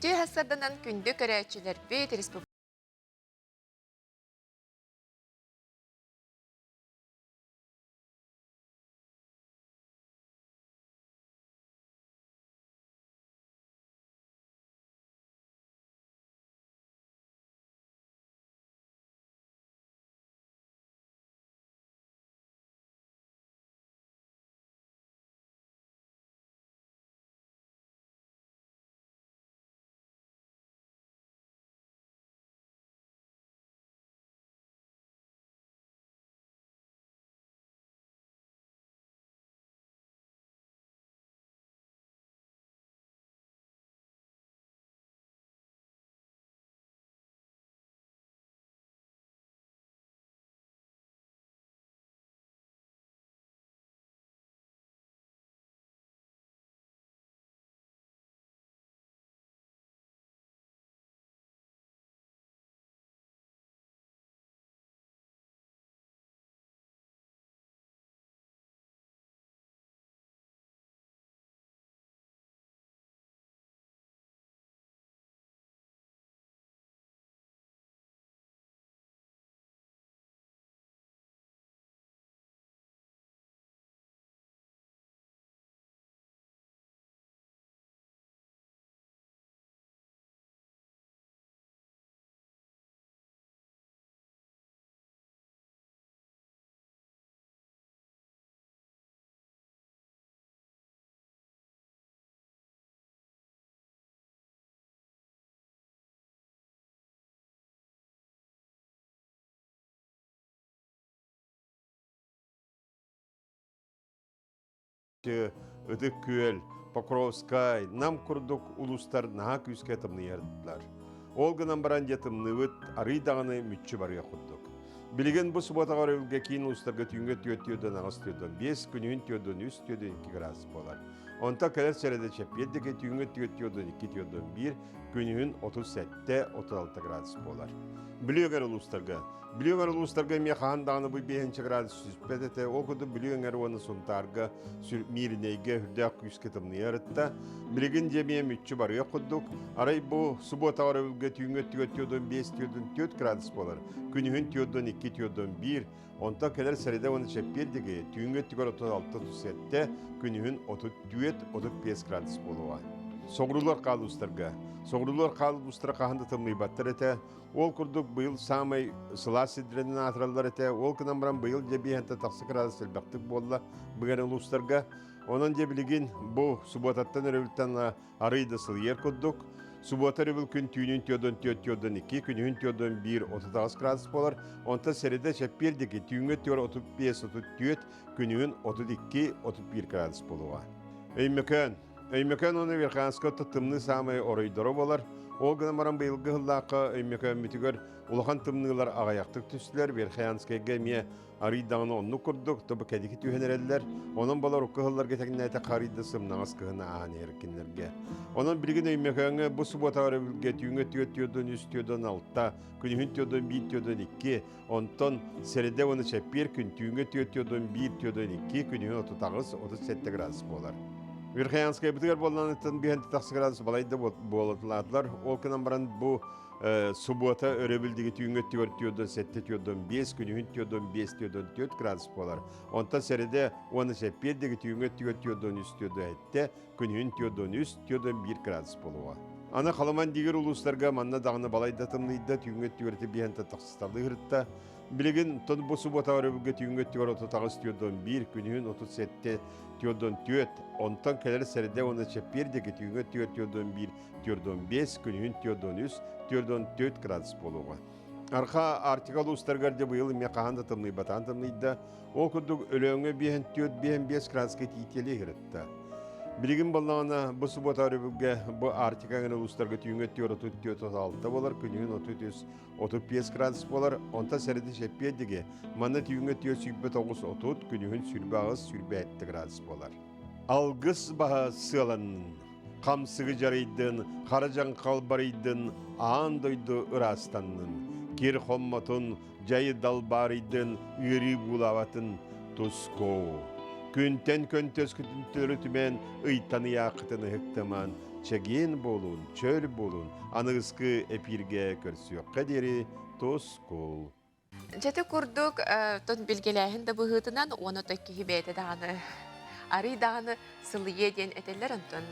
Үтүө сарсыарданан күндү көрөөччүлэрбит, республика Ытык Күөл, Покровскай, Нам курдук улуустар наһаа күүскэ тымныйардылар. Ол гынан баран дьэ тымныыбыт арыый даҕаны мүччү барыах курдук. Билигин бу субуотаҕа өрөбүлгэ киин улуустарга түүҥҥэ 4 8 5, күнүһүн 4 3 2 градус буолар. Онтон кэлэр сэрэдэ чэппиэрдики түүҥҥэ 4 2 1, күнүһүн 37-36 градус буолар. Бүлүү эҥэр улуустарга Бүлүү эҥэр улуустарга эмиэ хаһан даҕаны бу 5 градус түспэт этэ. Ол курдук Бүлүү эҥэр уонна Сунтаарга, Мииринэйгэ үрдээх күүскэ тымныйар ытта. Билигин дьэ эмиэ мүччү барыах курдук. Арай бу субуотаҕа өрөбүлгэ түүҥҥү өттүгэр 45-44 градус буолар. Күнүһүн 42-41. Онтон кэлэр сэрэдэ уонна чэппиэр диэки түүҥҥү өттүгэр 36-37, күнүһүн 34-35 градус буолуоҕа. Соҕуруулар хаалуустарга. Соҕуруулар хаалуустара хаһан да тымныйбаттар этэ. Ол курдук быйыл саамай сылаас сирдэринэн аатыраллар этэ. Ол гынан баран быйыл дьэ биэһэнтэ тахса градус элбэхтик буолла быган улуустарга. Онон дьэ билигин бу субуотаттан өрөбүлтэн арый да сылыйар курдук. Субуота өрөбүл күн түүнүн түөрдөн түөрт түөрдөн икки, күнүһүн түөрдөн биир 38 градус буолар. Онтон сэрэдэ чэппиэр диэки түүҥҥэ түөр 35 34, күнүһүн 32 31 градус буолуоҕа. Өймөкөөн Өймөкөөн уонна Верхоянскай орто тымныы саамай оройдоро буолар. Ол гынан баран быйылгы сыллаахха Өймөкөөммүтүгэр улахан тымныылар аҕыйахтык түстүлэр. Верхоянскайга эмиэ арыый даҕаны оннук курдук, тобу кэдики түһэн эрэллэр. Онон балар урукку сылларга тэҥнээтэ харыйда сымнаҕас кыһын ааһан иһэр кинилэргэ. Онон билигин Өймөкөөҥҥө бу субуота өрөбүлгэ түүҥҥэ 4 4 3 4 6, күнүһүн 4 1 4 2, онтон сэрэдэ уонна чэппиэр күн түүҥҥэ 4 1 4 2, күнүһүн 38 37 градус буолар. Верхоянскайбытыгар буолланыттан биһэн тахса градус балайда буолатылаатылар. Ол гынан баран бу субуота өрөбүл диги түүҥҥэ өттүгэр 47 45, күнүһүн 45 44 градус буолар. Онтон сэрэдэ уонна чэппиэр диги түүҥҥэ өттүгэр 43 47, күнүһүн 43 41 градус буолуоҕа. Аны Халыман дигир улуустарга манна даҕаны балайда тымныйда, түүҥҥэ өттүгэр биһэн тахсыталыы ырытта. Билигин тон бу субуота өрөбүлгэ түүҥҥэ өттүгэр 38 41, күнүһүн 37 44, онтон кэлэр сэрэдэ уонна чэппиэр диэки түүҥҥэ өттүгэр 41 45, күнүһүн 43 44 градус буолуоҕа. Арха Арктика улуустарыгар дьэ быйыл эмиэ хаһан да тымныйбатаан тымныйда. Ол курдук Өлөөҥҥө 54-55 градуска тиийиэлии ыһырытта. Билигин буоллаҕына бу субуота өрөбүлгэ бу Арктика эҥин улуустарга түүҥҥэ 34-36 буолар, күнүһүн 33-35 градус буолар, онтон сэрэдэ чэппиэр диги манна түүҥҥэ 429-30, күнүһүн 28-27 градус буолар. Алгыс баһа сыаланнын, хамсыгы дьарыйдын, хара дьаҥхал барыйдын, аан дойду ыраастаннын, кир хоммотун, дьайы далбаарыйдын, ыарыы буулаабатын тускуу. Күнтэн көнтөскүтүн төрүтүмэн, ыйтан ыйааххытын ыһыктыман, Чэгиэн буолун, чөл буолун, аныгыскы эпииргэ көрсүөххэ диэри тускул. Дьэти курдук, тон билгэлээһин да быһыытынан, уонна то киһи бэйэтэ даҕаны арый даҕаны сылыйыа диэн этэллэр, онтон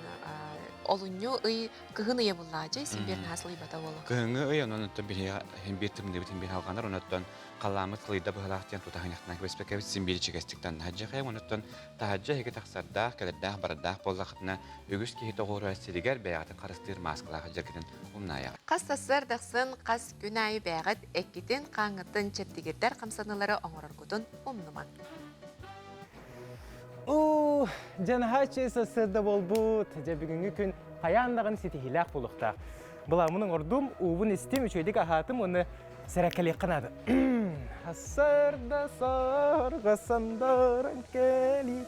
олунньу ый кыһын ыйа буллаачы, син биир наһаа сылыйбата буолуо. Кыһыҥҥы ый онон оттон биһиэхэ иһин биир тымныыбыт иһин биир халҕанар, онон халааммыт сылыйда быһалаах диэн тутаһынньахтаан кэбиспэккэбит син биир ичигэстик таһырдьа онон таһырдьа эһиги тахсардаах, кэлэрдээх, барардаах буоллаххытына үгүс киһи тоҕуоруһар сиригэр бэйэҕитин харыстыыр мааскалаах илдьэргитин умнаайаҕыт. Хас сарсыардахсын, хас күн аайы бэйэҕит эккитин, хааҥҥытын чэбдигирдэр хамсаныылары оҥороргутун умнумаҥ. Уу, дьанаһааччы сарсыарда буолбут. Дьэ бүгүҥҥү күн хайаан даҕаны ситиһиилээх буолуохтаах. Былааммын оҥордум, уубун истим, үчүгэйдик аһаатым уонна сэрээккэлиэххэ наада. Сарда сарга сандаран кэли,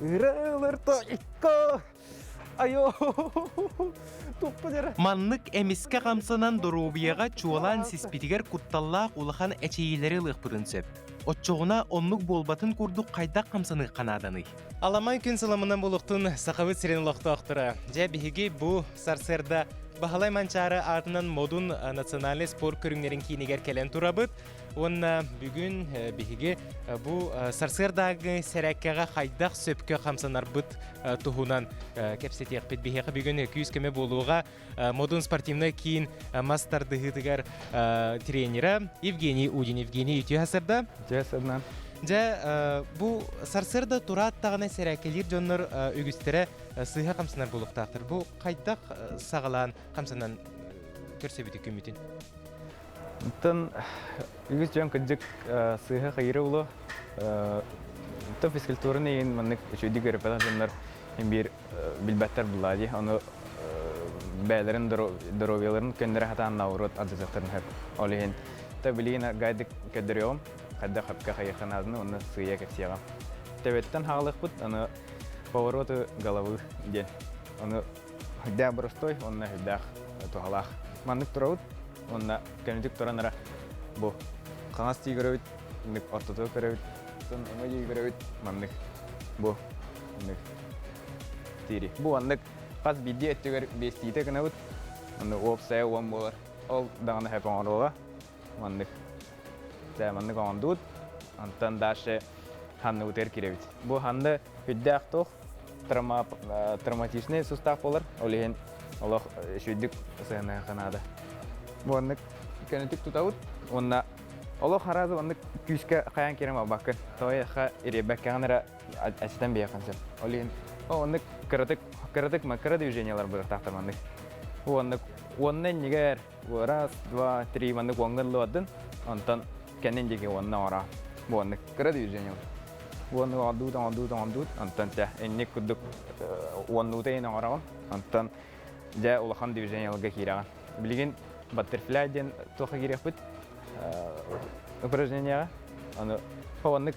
ыралар тойко. Айо, туппу дера. Маннык эмискэ хамсанан доруобуйаҕа чуолаан сиспитигэр кутталлаах улахан эчэйиилэри ылыахпытын сөп. Оччоҕуна оннук буолбатын курдук хайдах хамсаныахха нааданый? Аламай күн сыламынан булуктун Сахабыт сирин олохтоохторо. Дьэ, биһиги бу сарсыарда Баһылай Манчаары аатынан Модун национальнай спорт көрүҥнэрин киинигэр кэлэн турабыт. Уонна бүгүн биһиги бу сарсыардааҕы сэрээккэҕэ хайдах сөпкө хамсанарбыт туһунан кэпсэтиэхпит. Биһиэхэ бүгүн күүс-көмө буолуоҕа Модун спортивнай киин мас тардыһыытыгар тренера Евгений Удин. Евгений, үтүө сарсыарда. Үтүө сарсыарда. Дьэ, бу сарсыарда тураат даҕаны сэрээккэлиир дьоннор үгүстэрэ сыыһа хамсанар буолуохтаахтар. Бу хайдах саҕалаан хамсанан көрсөбүтүй күммүтүн? Оттон үгүс дьон кырдьык сыыһа хайыра улу. То физкультураны иһин маннык үчүгэйдик үөрэппэтэх дьоннор биир билбэттэр буллаа дии. Ону бэйэлэрин доруобуйаларын көннөрө сатаан наоборот алдьатыахтарын сөп. Ол иһин то билигин гайдык көрдөрүөҕүм, хайдах хөпкө хайыахха нааданы уонна сыыйа кэпсиэҕим. Төбөттөн хаалыахпыт, аны повороты головы диэн. Ону үрдээх боростой уонна үрдээх туһалаах. Маннык турабыт уонна көнөтүк туран эрэ бу хаҥас тии көрөбүт, маннык ортотугар көрөбүт, оттон уҥа дии көрөбүт, маннык бу маннык тиири. Бу маннык хас биирдии өттүгэр биэстиитэ гынабыт, маннык уопсайа уон буолар. Ол даҕаны сөп оҥоруоҕа. Маннык. Дьэ, маннык оҥордубут. Онтон дальше ханныбытыгар киирэбит. Бу ханны үрдээх туох травматичный сустаах буолар. Ол иһин олох үчүгдүк сыһыаныахха наада. Бу оннук көнөтүк тутабыт уонна олох араас оннук күүскэ хайаан киирэн барбаккын. Тоҕо ириэбэккэҕин эрэ ачытан биэххин сөп. Ол иһин оннук кыратык кыратык кыра движениялар бырахтаахтар маннык. Оннук уонна иннигэр раз, два, три маннык уоҥҥа ыллыбатын, онтон кэннин диэки уонна оҥоро. Бу оннук кыра движение. Уонну оҥордуут, оҥордуут, оҥордуут, онтон чэ, инник курдук уоннуута иһин оҥороҕун, онтон дьэ улахан движениеларга киирэҕин. Билигин баттерфляй диэн туохха киириэхпит упражнениеҕа. Аны оннук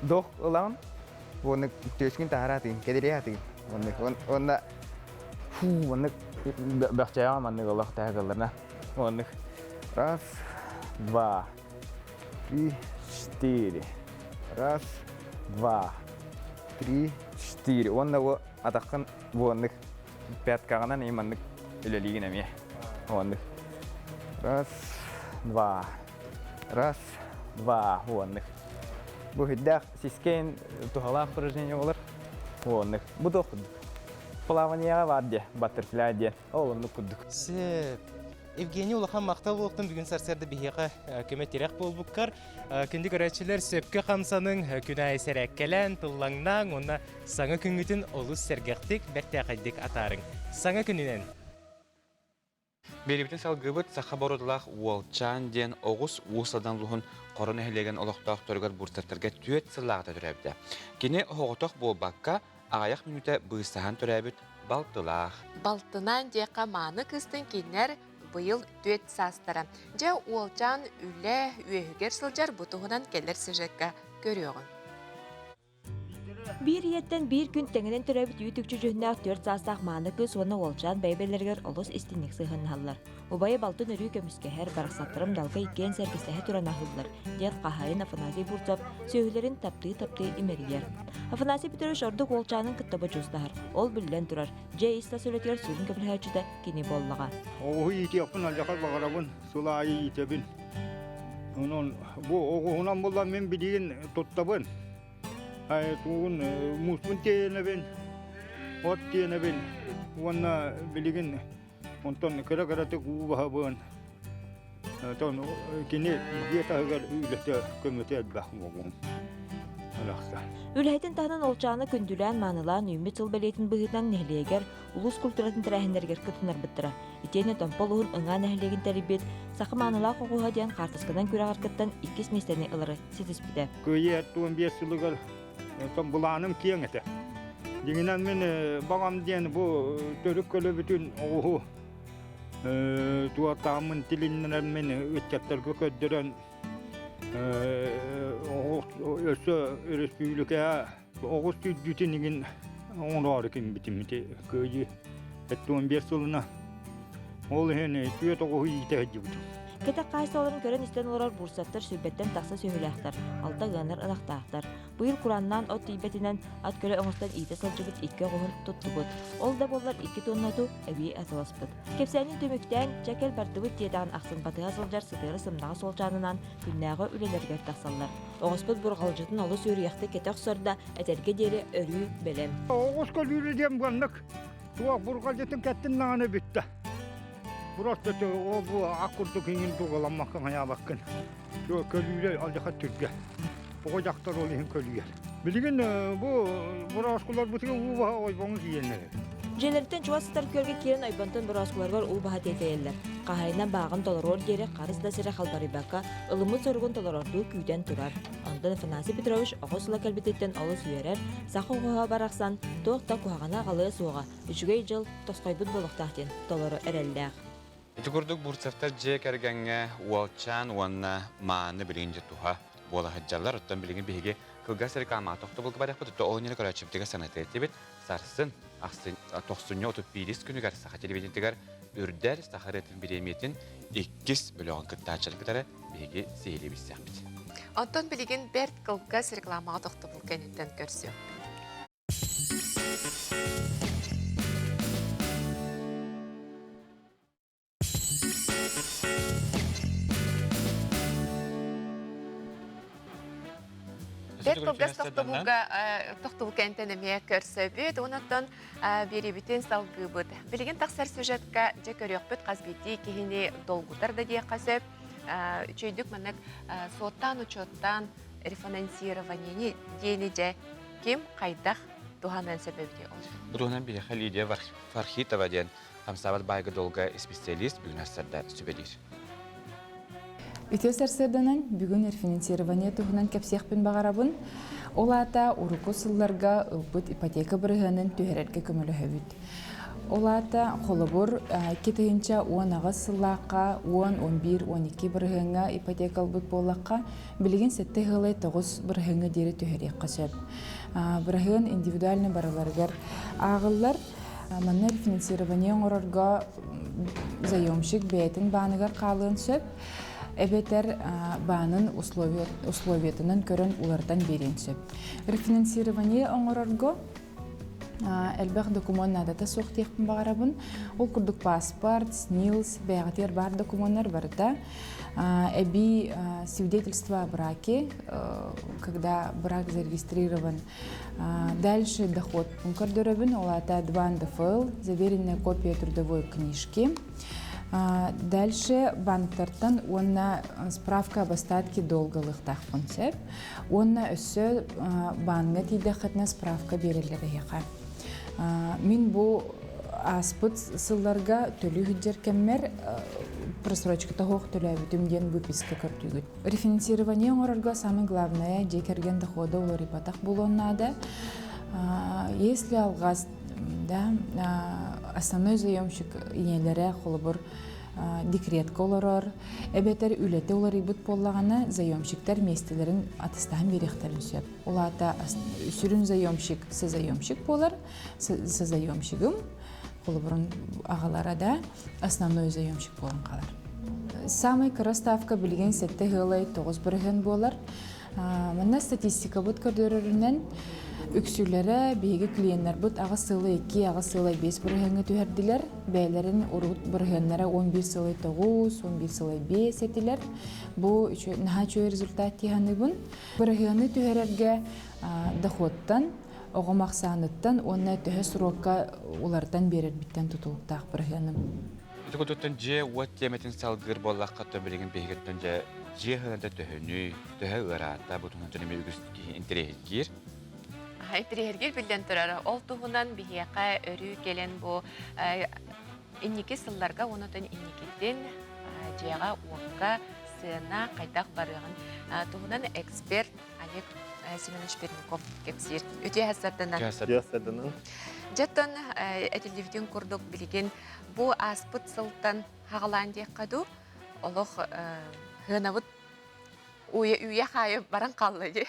дох ылаҕын, уонна түөскүн таһара атыын, кэдириэ атыын. Оннук уонна фу, оннук бөхчээҕэ маннык олох таһыгалларна. Оннук раз, два, три, четыре. Раз, два, три, четыре. Уонна бу атаххын бу оннук пяткаҕынан и маннык үлэлиигин эмиэ. Оннук. Раз, два, раз, два, оннук. Бу үрдээх сискэйин туһалаах упражнение болар. Оннук. Бу туох курдук. Плаванияҕа баар диэ, баттерфляй диэ. Ол оннук курдук. Сөп. Евгений улахан махтал буолуохтун бүгүн сарсыарда биһиэхэ көмө-тирэх буолбуккар. Күндү көрөөччүлэр сөпкө хамсаныҥ, күн аайы сэрээккэлээн, тыллаҥнааҥ уонна саҥа күҥҥүтүн олус сэргэхтик, бэртээхэйдик атаарыҥ. Саҥа күнүнэн! Биэриибитин салгыыбыт саха боруодалаах Уолчаан диэн оҕус Уус Алдан улууһун Хоро нэһилиэгин олохтоохторугар Бурцевтарга түөрт сыллааҕыта төрөөбүтэ. Кини оҕотох буолбакка, аҕыйах мүнүүтэ быыстаһан төрөөбүт балтылаах. Балтынаан диэххэ мааны кыыстын кинилэр быйыл түөрт саастара. Дьэ, Уолчаан үлэ үөһүгэр сылдьар бу туһунан кэлэр сюжекка көрүөҕүҥ. Биир ийэттэн биир күн тэҥинэн төрөөбүт үүт-үкчү дьүһүннээх түөрт саастаах мааны кыыс уонна уолчаан бэйэ-бэйэлэригэр олус истиҥник сыһыаннаһаллар. Убайа балтын өрүү көмүскэһэр, барахсаттарым далга иккиэн сэргэстэһэ туран аһыыллар, диэн хаһаайын Афанасий Бурцев сүөһүлэрин таптыы-таптыы имэрийэр. Афанасий Петрович ордук уолчаанын кытта бодьуустаһар. Ол биллэн турар, дьиэ ис-тас үлэтигэр сүрүн көмөлөһөөччүтэ кини буоллаҕа. Оҕуһу иитиэхпин алдьархай баҕарабын, сыл аайы иитэбин. Онон бу оҕуһунан булан мин билигин туттабын. Тугун мууспун тиэйэнэбин, от тиэнэбин уонна билигин онтон кыра-кыратык уу баһабын. Оттон кини дьиэ таһыгар үлэтэ көмөтө элбэх буолуом. Үлэһитин таһынан Олчааны күндүлээн-маанылаан үүммүт сыл бэлиэтин быһыытынан нэһилиэгэр улуус культуратын тэрээһиннэригэр кытыннарбыттара. Итиэннэ Томпо улууһун Ыҥаа нэһилиэгин тэрийбит Саха маанылаах оҕуһа диэн хаартысканан күрэҕэр кыттан иккис миэстэни ылары ситиспитэ. Кыайыы 15 сылыгар оттон былааным киэҥ этэ. Дьиҥинэн мин баҕам диэн бу төрүт көлөбүтүн оҕуһу туортааммын тилиннэрэммин ыччаттарга көрдөрөн өссө өрөспүүбүлүкэҕэ оҕус сүүрдүүтүн игин оҥороору киммитим ити кыайыы 15 сылына ол иһин түөрт оҕуһу иитэ сылдьыбытым. Кэтэх хаайсаларын көрөн-истэн олорор бурсаттар сүүрбэттэн тахса сүөһүлээхтэр, алта ыанар ынахтаахтар. Быйыл курааннаан от тиийбэтинэн ат көлө оҥостон иитэ сылдьыбыт икки оҕуһун туттубут. Ол да буоллар икки туонна оту эбии атыласпыт. Кэпсээнин түмүктээн, чэ кэл бардыбыт диэтэҕин ахсын батыһа сылдьар сытыары сымнаҕас уолчаанынан күннээҕи үлэлэригэр тахсаллар. Оҕуспут бурҕалдьытын олус үөрүйэхтик кэтэ охсор да, этэргэ диэри өрүү бэлэм. Оҕус көлүүрү диэн буоннук туох бурҕалдьытын кэттин даҕаны бүттэ. Просто ол бу ак курдук иҥин дугаламмаккын хайаабаккын. Көлүүрэ алдьархай түргэ. Оҕо дьахтар ол иһин көлүйэр. Билигин бу борооскуларбытыгар уу баһа ойбоҥу киирэннэр. Дьиэлэриттэн чугас сытар күөлгэ киирэн ойбонтон борооскуларыгар уу баһа тиэтэйэллэр. Хаһаайына бааҕын толоруор диэри харыс да сирэ халбарыйбакка, ылыммыт соругун толорордуу күүтэн турар. Онтон Афанасий Петрович оҕо сыла кэлбититтэн олус үөрэр, саха оҕоһо барахсан туох да куһаҕаны аҕалыа суоҕа, үчүгэй дьыл тосхойбут буолуохтаах диэн толору эрэллээх. Ити курдук Бурцевтар дьиэ кэргэҥҥэ уолчаан уонна мааны билигин дьэ туһа буола сылдьаллар. Оттон билигин биһиги кылгас рекламаҕа тохтобулга барыахпыт. Оттон ол иннинэ көрөөччүбүтүгэр санатыа этибит. Сарсын, ахсын, тохсунньу 31 күнүгэр Саха телевидениетигэр Үрдэл саха ырыатын бириэмийэтин иккис бөлөҕүн кыттааччылары кытары биһиги сиһилии билсиэхпит. Оттон билигин бэрт кылгас рекламаҕа тохтобул кэнниттэн көрсүөхпүт. Бэрт кылгас тохтобулга тохтобул кэнтэн эмиэ көрсөбүт. Онон биэрибитин салгыыбыт. Билигин тахсар сюжетка дьэ көрүөхпүт хас биирдии киһини долгутар да диэххэ сөп. Үчүгэйдик маннык суоттаан-учуоттаан рефинансированиени диэни дьэ ким хайдах туһаныан сөп эбитий ол? Бу туһунан биһиэхэ Лидия Фархитова диэн хамсаабат баайга-дуолга исписэлиис бүгүн сарсыарда сүбэлиир. Үтүө сарсыарданан бүгүн рефинансирование туһунан кэпсиэхпин баҕарабын. Ол аата урукку сылларга ылбыт ипотека бырыһыанын түһэрэргэ көмөлөһөбүт. Ол аата холобур 2018 сыллаахха 10, 11, 12 бырыһыаҥҥа ипотека ылбыт буоллахха, билигин 7 ыалай 9 бырыһыаҥҥа диэри түһэриэххэ сөп. Бырыһыан индивидуально барыларыгар ааҕыллар. Манна рефинансирование оҥорорго заемщик бэйэтин бааныгар хаалыан сөп, эбэтэр баанын условиятынан көрөн уларытан биэриэн сөп. Рефинансирование оҥорорго элбэх докумуон наадата суох диэхпин баҕарабын. Ол курдук паспорт, СНИЛС, бэйэҕитигэр баар докумуоннар барыта эбии свидетельство о браке, когда брак зарегистрирован. Дальше доход көрдөрөбүн, ол аата 2 НДФЛ, заверенная копия трудовой книжки. Дальше банктартан уонна справка об остатке долга ылыахтаахпын сөп. Уонна өссө бааҥҥа тиийдэххитинэ справка биэрэллэр эһиэхэ. Мин бу ааспыт сылларга төлүү сылдьар кэммэр просрочката суох төлөөбүтүм диэн выписка көрдүүгүт. Рефинансирование оҥорорго самое главное дьиэ кэргэн дохода уларыйбатах буолуон наада. Если алҕас да, основной заемщик ийэлэрэ холобур. декретка олорор, эбэтэр үлэтэ уларыйбыт буоллаҕына, заемщиктар миэстэлэрин атастаһан биэриэхтэрин сөп. Ол аата сүрүн заемщик созаемщик буолар, созаемщигым холобурун аҕалара да основной заемщик буолан хаалар. Самый кыра ставка билигин 7,9% буолар. Манна статистикабыт көрдөрөрүнэн үксүлэрэ биһиги клиеннарбыт аҕыс сылы 2, аҕыс сылы 5 бырыһыаҥҥа түһэрдилэр. Бэйэлэрин урут бырыһыаннара 11 сылы 9, 11 сылы 5 этилэр. Бу наһаа үчүгэй результат дии саныыбын. Бырыһыаны түһэрэргэ доходтан, оҕом ахсааныттан уонна төһө срокка уларытан биэрэрбиттэн тутулуктаах бырыһыаным. Ити кутуттан дьиэ-уот тиэмэтин салгыыр буоллахха, то билигин биһигиттэн дьэ дьиэ сыаната төһөнүй, төһө ыараата, бу туһунан эмиэ үгүс киһи интэриэһиргиир. Интэриэһиргиир биллэн турар. Ол туһунан биһиэхэ өрүү кэлэн бу инники сылларга уонна инникитин дьиэҕэ-уокка сыана хайдах барыаҕын туһунан эксперт Олег Семенович Пермяков кэпсиир. Үтүө сарданан. Үтүө сарданан. Дьэттон этиллибитин курдук билигин бу ааспыт сылтан хаҕалаан диэххэ дуу, олох хыанабыт үйэ хаайы баран хаалла дии.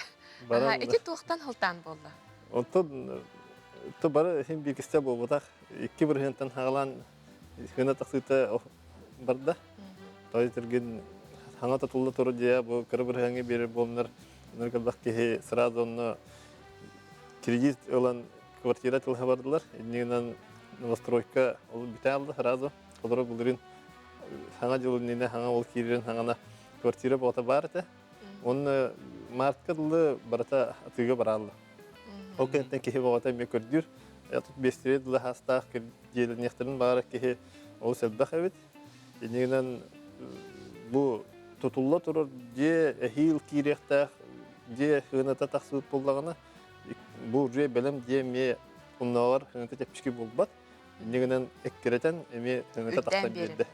Ити туохтан хылтаан буолла? Онтон то бары иһин бииркистэ буолбатах. Икки бырыһыантан хаҕалаан хына тахсыыта барда. Той түргэн хаҥа тутулла туру дьиэ бу кыра бырыһыаҥҥа биэрэр буоланнар ныргыллах киһи сразу онно кредит ылан квартира тылыһа бардылар. Иннигинэн новостройка ол бүтэ алды сразу. Олору былырыын саҥа дьыл иннинэ саҥа ол киирэрин саҥана квартира боҕото баар этэ. Уонна мартка дылы барыта атыыга бараалла. Ол кэнниттэн киһи боҕото эмиэ көрдүүр. Тут биэстэрэ дылы хаастаах дьиэлэниэхтэрин баҕарар киһи олус элбэх эбит. Иннигинэн бу тутулла турар дьиэ эһиил киириэхтээх дьиэ сыаната тахсыбыт буоллаҕына бу уже бэлэм дьиэ эмиэ оннооҕор сыаната чэпчэки буолбат. Иннигинэн эккирэтэн эмиэ сыаната тахсан биэрдэ.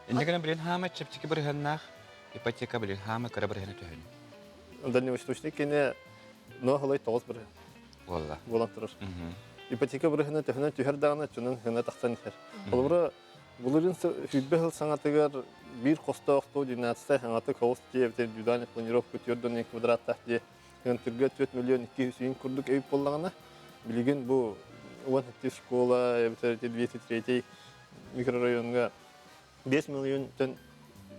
Иннигинэн билин хаама чэпчэки бырыһыаннаах ипотека билин хаама кыра бырыһыана төһөнү? Дальневосточный кини ноһолой 9 бырыһыан. Буолла. Буолан турар. Ипотека бырыһыана төһөнөн түһэр даҕаны чунан сыана тахсан иһэр. Холобура, былырыын сүүрбэ сыл саҥатыгар биир хостоох 112 саҥаты холус дьиэ эбэтэр индивидуальная планировка 4 квадраттаах дьиэ Ынтырга 4 миллион 200 курдук эбит буоллаҕына, билигин бу 17 школа эбэтэр 203 микрорайоҥҥа 5 миллионтан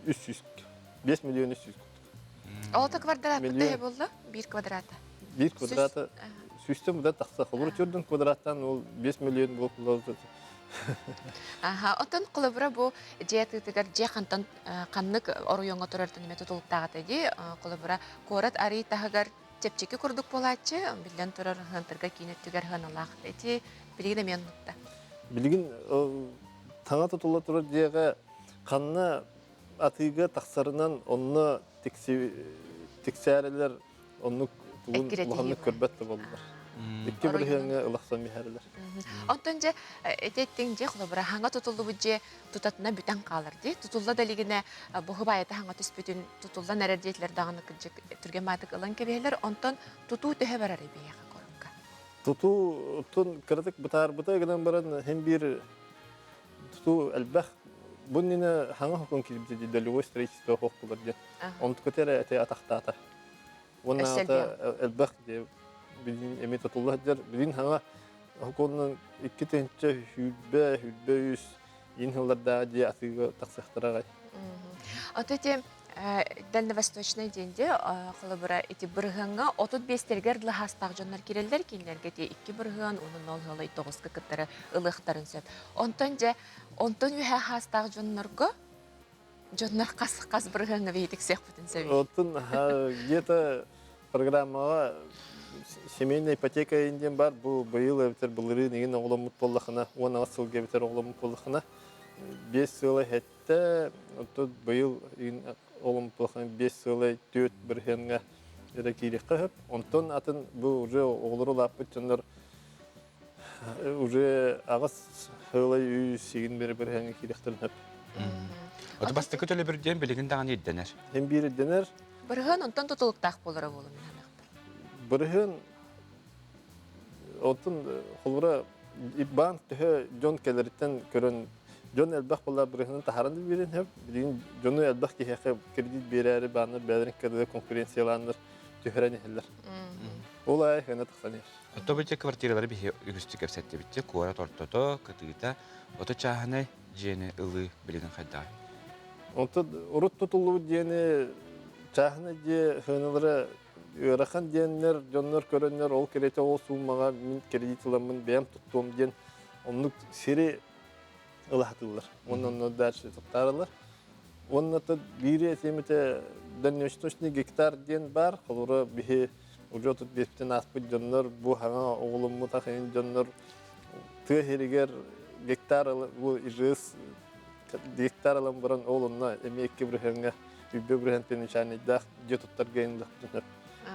300 5 миллион 300 курдук. Ол квадрат төһө буолла? Биир квадрата. Биир квадрата сүүстэн буда тахса. Холобур төрдүн квадраттан ол 5 миллион буолуп Аха, оттон холобура бу дьиэ тыытыгар дьиэ хантан ханнык оройуоҥҥа турартан эмэ тутулуктааҕыта дии. Холобура, куорат арый таһыгар чэпчэки курдук буолааччы, биллэн турар, ыһыантырга киин өттүгэр ыһыаналаах. Ити билигин эмиэ оннукта. Билигин таҥа тутулла турар дьиэҕэ ханна атыыга тахсарынан онно тиксээрэлэр оннук тугун улаханнык көрбөт да буоллар. Икки бырыһыаҥҥа ылахсан биһэрилэр. Онтон дьэ ити эттиҥ дьиэ холобура хаҥа тутуллубут дьиэ тутатына бүтэн хаалар дии. Тутулла да илигинэ бу байата хаҥа түспүтүн тутуллан эрэр диэтилэр даҕаны кырдьык түргэн баатык ылан кэбиһэлэр. Онтон тутуу төһө барар эбиэхэ корукка? Тутуу тун кыратык бытаарбыта гынан баран хин биир тутуу элбэх бу иннинэ хаҥа хокун киирбитэ дии долевой строительство хохтулар диэн. Онтуката эрэ эти атахтаата. Уонна элбэх билин эми тутулла сылдьар. Билин хаҥа хокуннан 2 тыһыынча 23 иин сыллардаах дьиэ атыыга тахсыахтара аҕай. Ото ити Дальневосточный диэн де холобура ити бырыһыаҥҥа 35-тэригэр дылы хаастаах дьоннор кирэллэр кинилэргэ ити икки бырыһыан уонна нол ыалай тоҕуска кыттары ылыахтарын сөп. Онтон дьэ онтон үһэ хаастаах дьоннорго дьоннор хас хас бырыһыаҥҥа биһитик сиэхпитин сөбүй? Оттон где-то программаҕа семейная ипотека диэн бар бу быйыл эбэтэр былырыын игин оҕоломмут буоллахына 18 сылга эбэтэр оҕоломмут буоллахына 5 сыла хэттэ оттон быйыл оҕоломмут буоллахына 5 сыла 4 бырыһыаҥҥа эрэ киириэххэ сөп онтон атын бу уже оҕолору улааппыт дьоннор уже аҕыс сыла үс игин бere бырыһыаҥҥа киириэхтэрин сөп. Ото бастакы төлөбүр диэн билигин даҕаны ирдэнэр. Һин биир ирдэнэр. Бырыһыан онтон тутулуктаах буолара буолуо мин саныахпар. Бырыһыан оттон холобура банк төһө дьон кэлэриттэн көрөн. Дьон элбэх буолла бырыһынан таһааран да биэрин сөп. Билигин дьону элбэх киһиэхэ кредит биэрээри бааннар бэйэлэрин кытары конкуренциялааннар түһэрэн иһэллэр. Ол аайы хана тахсан иһэр. Ото бу квартиралары биһи үгүстүк кэпсэттибит. Куорат ортото, кытыыта, ото чааһынай дьиэни ылыы билигин хайдаҕый? Онтон урут тутуллубут дьиэни чааһынай дьиэ сыаналара ыарахан диэннэр дьоннор көрөннөр ол кэриэтэ ол суумаҕа мин кредит ыламмын бэйэм туттуом диэн оннук сири ылаһатыллар. Уонна онно дальше туттаралар. Уонна биири этиэмите дальневосточный гектар диэн баар. Холобура биһи уже 35-тен ааспыт дьоннор бу хаҥа оҕоломмут ахын дьоннор тыа сиригэр гектар бу ИЖС гектар ылан баран ол онно эмиэ икки бырыһыаҥҥа үббэ бырыһыан примечательнайдаах дьиэ туттарга инлэхтинэр.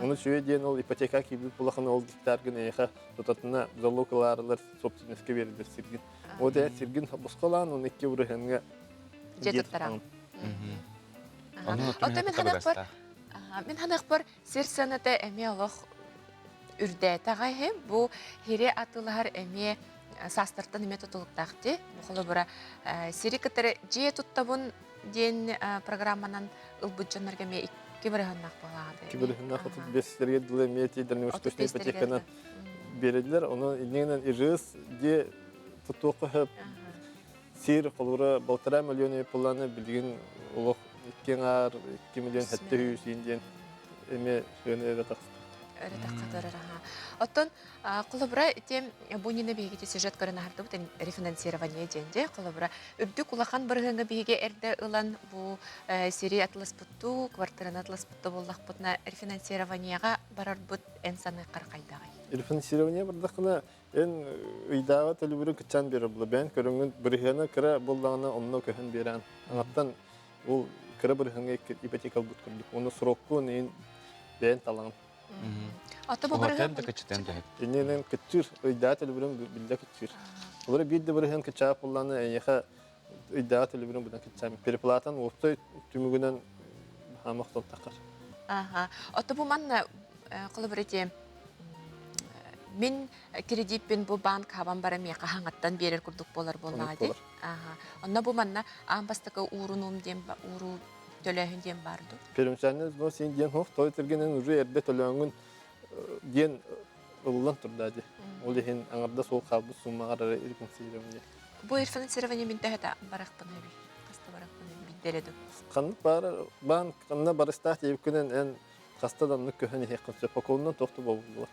Ону сүө диэн ол ипотека киирбит булахан ол гектаргын эйиэхэ тутатына залог ылаарылар собственностька биэрдэр сиргин. Ол ээ сиргин босхолаан он икки бырыһыаҥҥа дьиэ туттараҕын. Оттон мин ханыахпар мин ханыахпар сир сыаната эмиэ олох үрдээтэҕэ иһин бу хири атыылаһар эмиэ саастартан эмиэ тутулуктаах дии. Бу холобура сири кытары дьиэ туттабын диэн программанан ылбыт дьоннорго эмиэ икки бырыһыаннаах буолаҕа. Икки бырыһыаннаах 35 сиргэ дылы эмиэ дальневосточный ипотеканан биэрэллэр. Ону иннинэн ИЖС дьиэ тутуохха сөп. Сир холобура 1,5 миллион буоллаҕына билигин олох икки аҥаар 2 700 000 диэн эмиэ сыана өрө тахста. Өрө тахха аха. Оттон холобура ити бу нина биһиги сюжет көрөн аһардыбыт рефинансирование диэн дьэ холобура үрдүк улахан бырыһыаҥҥа биһиги эрдэ ылан бу сири атыласпыттуу квартираны атыласпыттуу буоллахпытына рефинансированиеҕа барарбыт эн саныаххар хайдаҕый? Рефинансирование бардаххына эн ыйдааҕы төлөбүрү кыччаан биэрэр була бэйэн көрөҥҥүн бырыһыана кыра буоллаҕына онно көһөн биэрэн аҥаттан ол кыра бырыһыаҥҥа ипотека ылбыт курдук уонна сроккун иин бэйэн талаҕын. Ото бу бырыһыан да кыччытан төһөт. Иннинэн кыччыыр ыйдааҕы төлөбүрүн биллэ кыччыыр. Олору биир да бырыһыан кыччаах буоллаҕына эйиэхэ ыйдааҕы төлөбүрүн быдан кыччаан переплатан уопсай түмүгүнэн хаамах таххар. Аха. Ото бу манна холобур ити мин кредиппин бу банк хабан баран миэхэ хаҥаттан биэрэр курдук буолар буоллаҕа дии. Аха. Онно бу манна аан бастакы уурунуум диэн ууруу төлөөһүн диэн баар дуу? Первоначальный взнос диэн хоох той тергенен уже эрдэ төлөөҥүн диэн ылыллан турда дии. Ол иһин аҥарда суол хаалбыт суммаҕар эрэ рефинансирование. Бу рефинансирование мин төһөтө барахпын эби? Хаста барахпын биддере ду? Ханнык баар банк ханна барыстаах диэбиккинэн эн хаста да оннук көһөн иһиэххин сөп. Околунан тохту буолла.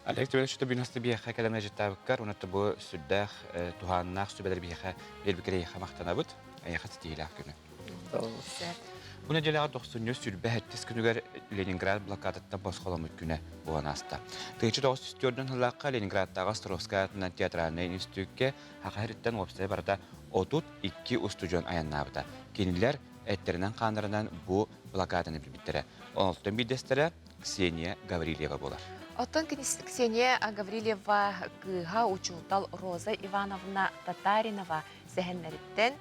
Олег Тимирович бинаста биһиэхэ кэлэн ыжыттаабыккар, уонна бу сүрдээх туһааннаах сүбэлэр биһиэхэ биэрбиккэр эйиэхэ махтанабыт. Эйиэхэ ситиһиилээх күнү. Бу нэдиэлэҕэ тохсунньу сүүрбэ сэттис күнүгэр Ленинград блокадаттан босхоломмут күнэ буолан ааста. 1904 сыллаахха Ленинградтааҕы Островскай аатынан театральнай институкка Саха сириттэн уопсайа барыта 32 устудьуон айаннаабыта. Кинилэр эттэринэн-хааннарынан бу блокаданы билбиттэрэ. Онтон биирдэстэрэ Ксения Гаврильева буолар. Оттон Ксения Гаврильева кыыһа учуутал Роза Ивановна Татаринова сэһэннэриттэн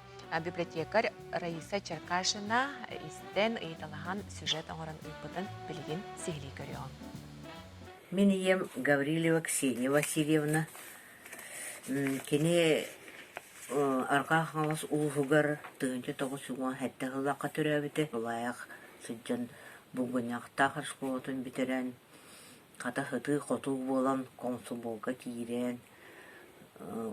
библиотекарь Раиса Черкашина истэн ыйыталаһан сюжет оҥорон ыыппытын билигин сиһилии көрүөҕүҥ. Мин ийэм Гаврильева Ксения Васильевна. Кини Арҕаа Хаҥалас улууһугар 1917 сыллаахха төрөөбүтэ. Тулаайах сылдьан Булгунньахтаах оскуолатын бүтэрэн, хата сытыы-хотуу буолан комсомолга киирэн,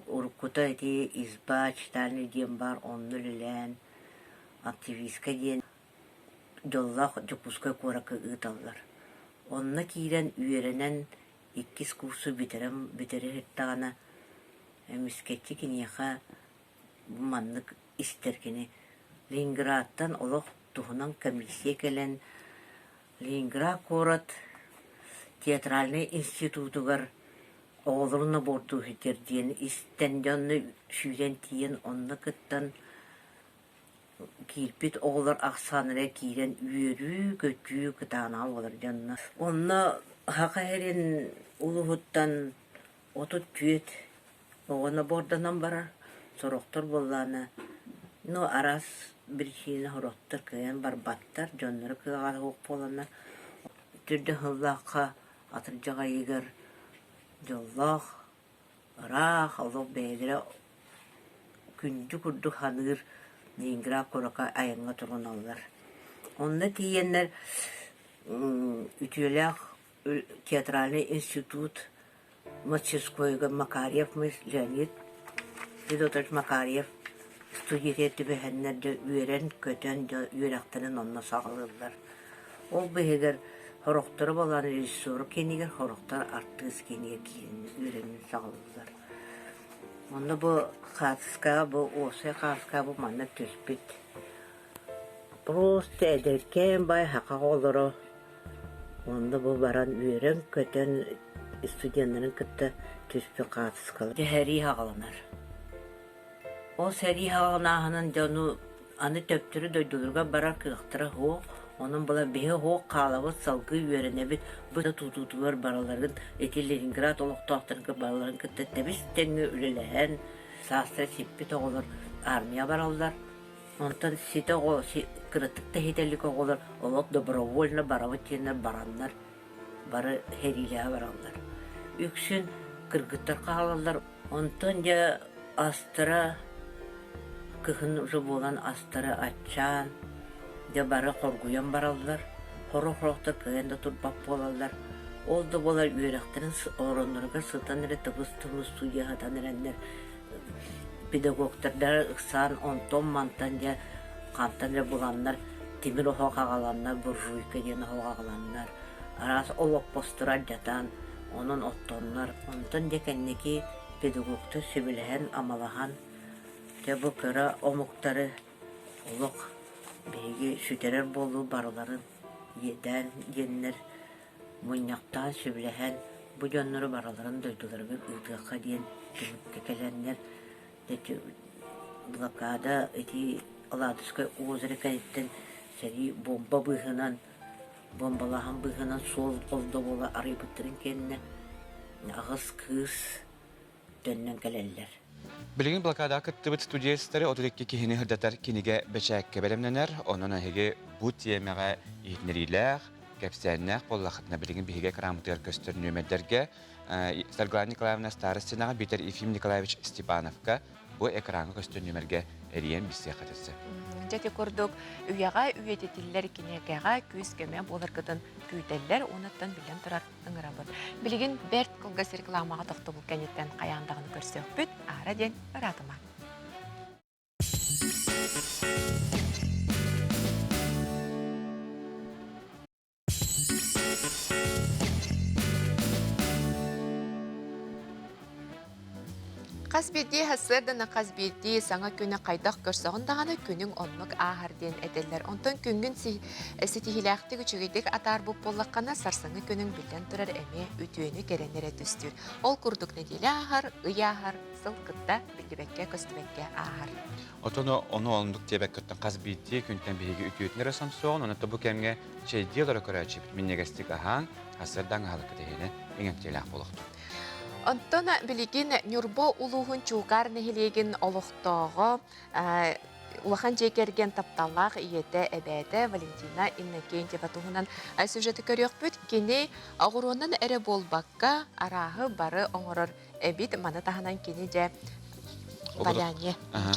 уруккута ити изба читальный диэн баар онно үлэлээн, активистка диэн дьоллоох Дьокуускай куоракка ыыталлар. Онно киирэн үөрэнэн иккис курсу бүтэрэн бүтэрэ сырыттаҕына эмискэччи киниэхэ бу маннык истэр кини Ленинградтан олох туһунан комиссия кэлэн Ленинград куорат театральнай институтугар оҕолорун набордуу сылдьар диэн истэн дьонно сүүрэн тиийэн онно кыттан киирбит оҕолор ахсааннара киирэн үөрүү-көтүү кытаанаҕа буолар дьонно. Онно Саха сирин улууһуттан 34 оҕо наборданан барар, сорохтор буоллаҕына ну араас биричиинэ сорохтор кыайан барбаттар, дьонноро кыаҕа суох буоланнар төрдө сыллаахха атырдьах ыйыгар дьоллоох, ыраах олох бэйэлэрэ. күндү курдук саныыр Ленинград куоракка айаҥҥа туруналлар. Онно тиийэннэр үтүөлээх театральнай институт мастерскойга Макарьев Леонид Федотович Макарьев студия түбэһэннэр дьэ үөрэн-көтөн дьэ үөрэхтэрин онно саҕалыыллар. Ол быыһыгар сорохторо буолан режиссер киинигэр, сорохтор артыыс киинигэр киирэн үөрэнэн саҕалыыллар. Онно бу хаартыскаҕа бу уопсай хаартыскаҕа бу манна түспүт. Просто эдэркээн бай саха оҕолоро онно бу баран үөрэн-көтөн студеннарын кытта түспүт хаартыскалар. Сэрии саҕаланар. Ол сэрии саҕаланааһынын дьону аны төптөрү дойдуларыгар барар кыахтара суох. Онон була биһи суох хаалабыт, салгыы үөрэнэбит. Бу да тутуутугар бараларын ити Ленинград олохтоохторугар бараларын кытта тэбис-тэҥҥэ үлэлэһэн, саастара сиппит оҕолор армия бараллар. Онтон ситэ оҕо кыратык да иһитэ илик оҕолор олох добровольно барабыт диэннэр бараннар бары сэриилэһэ бараллар. Үксүн кыргыттар хаалаллар. Онтон дьэ астара кыһын уже буолан астара аччаан, дьэ бары хоргуйан бараллар. Сорох-сорохтор кыайан да турбат буолаллар. Ол да буолар үөрэхтэрин оронноругар сытан эрэ тыбыс-тымныы студия сытан эрэннэр педагогтардара ыксаан онтон-мантан дьэ хантан эрэ буланнар тимир оһох аҕаланнар, буржуйка диэн оһох аҕаланнар, араас олоппостору алдьатан, онон оттоннор. Онтон дьэ кэнники педагогтар сөбүлэһэн, амалаһан, дьэ бу кыра омуктары олох биһиги сүтэрэр буолуу барыларын иэдээн диэннэр мунньахтаан сөбүлэһэн бу дьоннору барыларын дойдуларыгар ыытыахха диэн түмүккэ кэлэннэр блокада ити Ладожскай озеро кэнниттэн сэрии бомба быыһынан бомбалааһын быыһынан суол олдо буола арыйбыттарын кэннэ аҕыс кыыс төннөн кэлэллэр. Билигин блокадаҕа кыттыбыт студиецтары 32 киһини сырдатар кинигэ бэчээккэ бэлэмнэнэр. Онон эһиги бу тиэмэҕэ иһитиннэриилээх, кэпсээннээх буоллаххытына билигин биһиги экраммытыгар көстөр нүөмэрдэргэ Саргылана Николаевна Старостинаҕа биитэр Ефим Николаевич Степановка бу экраҥҥа көстөр нүөмэргэ эрийэн билсиэххэ сөп. Дьэ ити курдук үйэҕэ үйэтитиллэр кинигэҕэ күүс-көмө буоларгытын күүтэллэр уонуттан биллэн турар ыҥырабыт. Билигин бэрт кылгас рекламаҕа тохтобул кэнниттэн хайаан даҕаны көрсүөхпүт, аара диэн ыраатыма. Хас биирдии сарсыарданы хас биирдии саҥа күнү хайдах көрсөҕүн даҕаны күнүҥ оннук ааһар диэн этэллэр. Онтон күҥҥүн ситиһиилээхтик үчүгэйдик атаарбыт буоллаххына, сарсыҥҥы күнүҥ биллэн турар эмиэ үтүөнү кэрэни эрэ түстүүр. Ол курдук нэдиэлэ ааһар, ый ааһар, сыл кытта биллибэккэ-көстүбэккэ ааһар. Отон ону оннук диэбэккэттэн хас биирдии күнтэн биһиги үтүөтүн эрэ сомсуоҕун, онон бу кэмҥэ чэйдии олоро көрөөччүбүт минньигэстик аһаан, сарсыардаҥ аһылыкка тэһиинэ иҥэмтиэлээх буолуохтун. Онтон билигин Ньурба улууһун Чуукаар нэһилиэгин олохтооҕо улахан дьиэ кэргэн тапталлаах ийэтэ, эбээтэ Валентина Иннокентьева туһунан сюжеты көрүөхпүт. Кини оҕуруонан эрэ буолбакка, арааһы бары оҥорор эбит. Маны таһынан кини дьэ валяние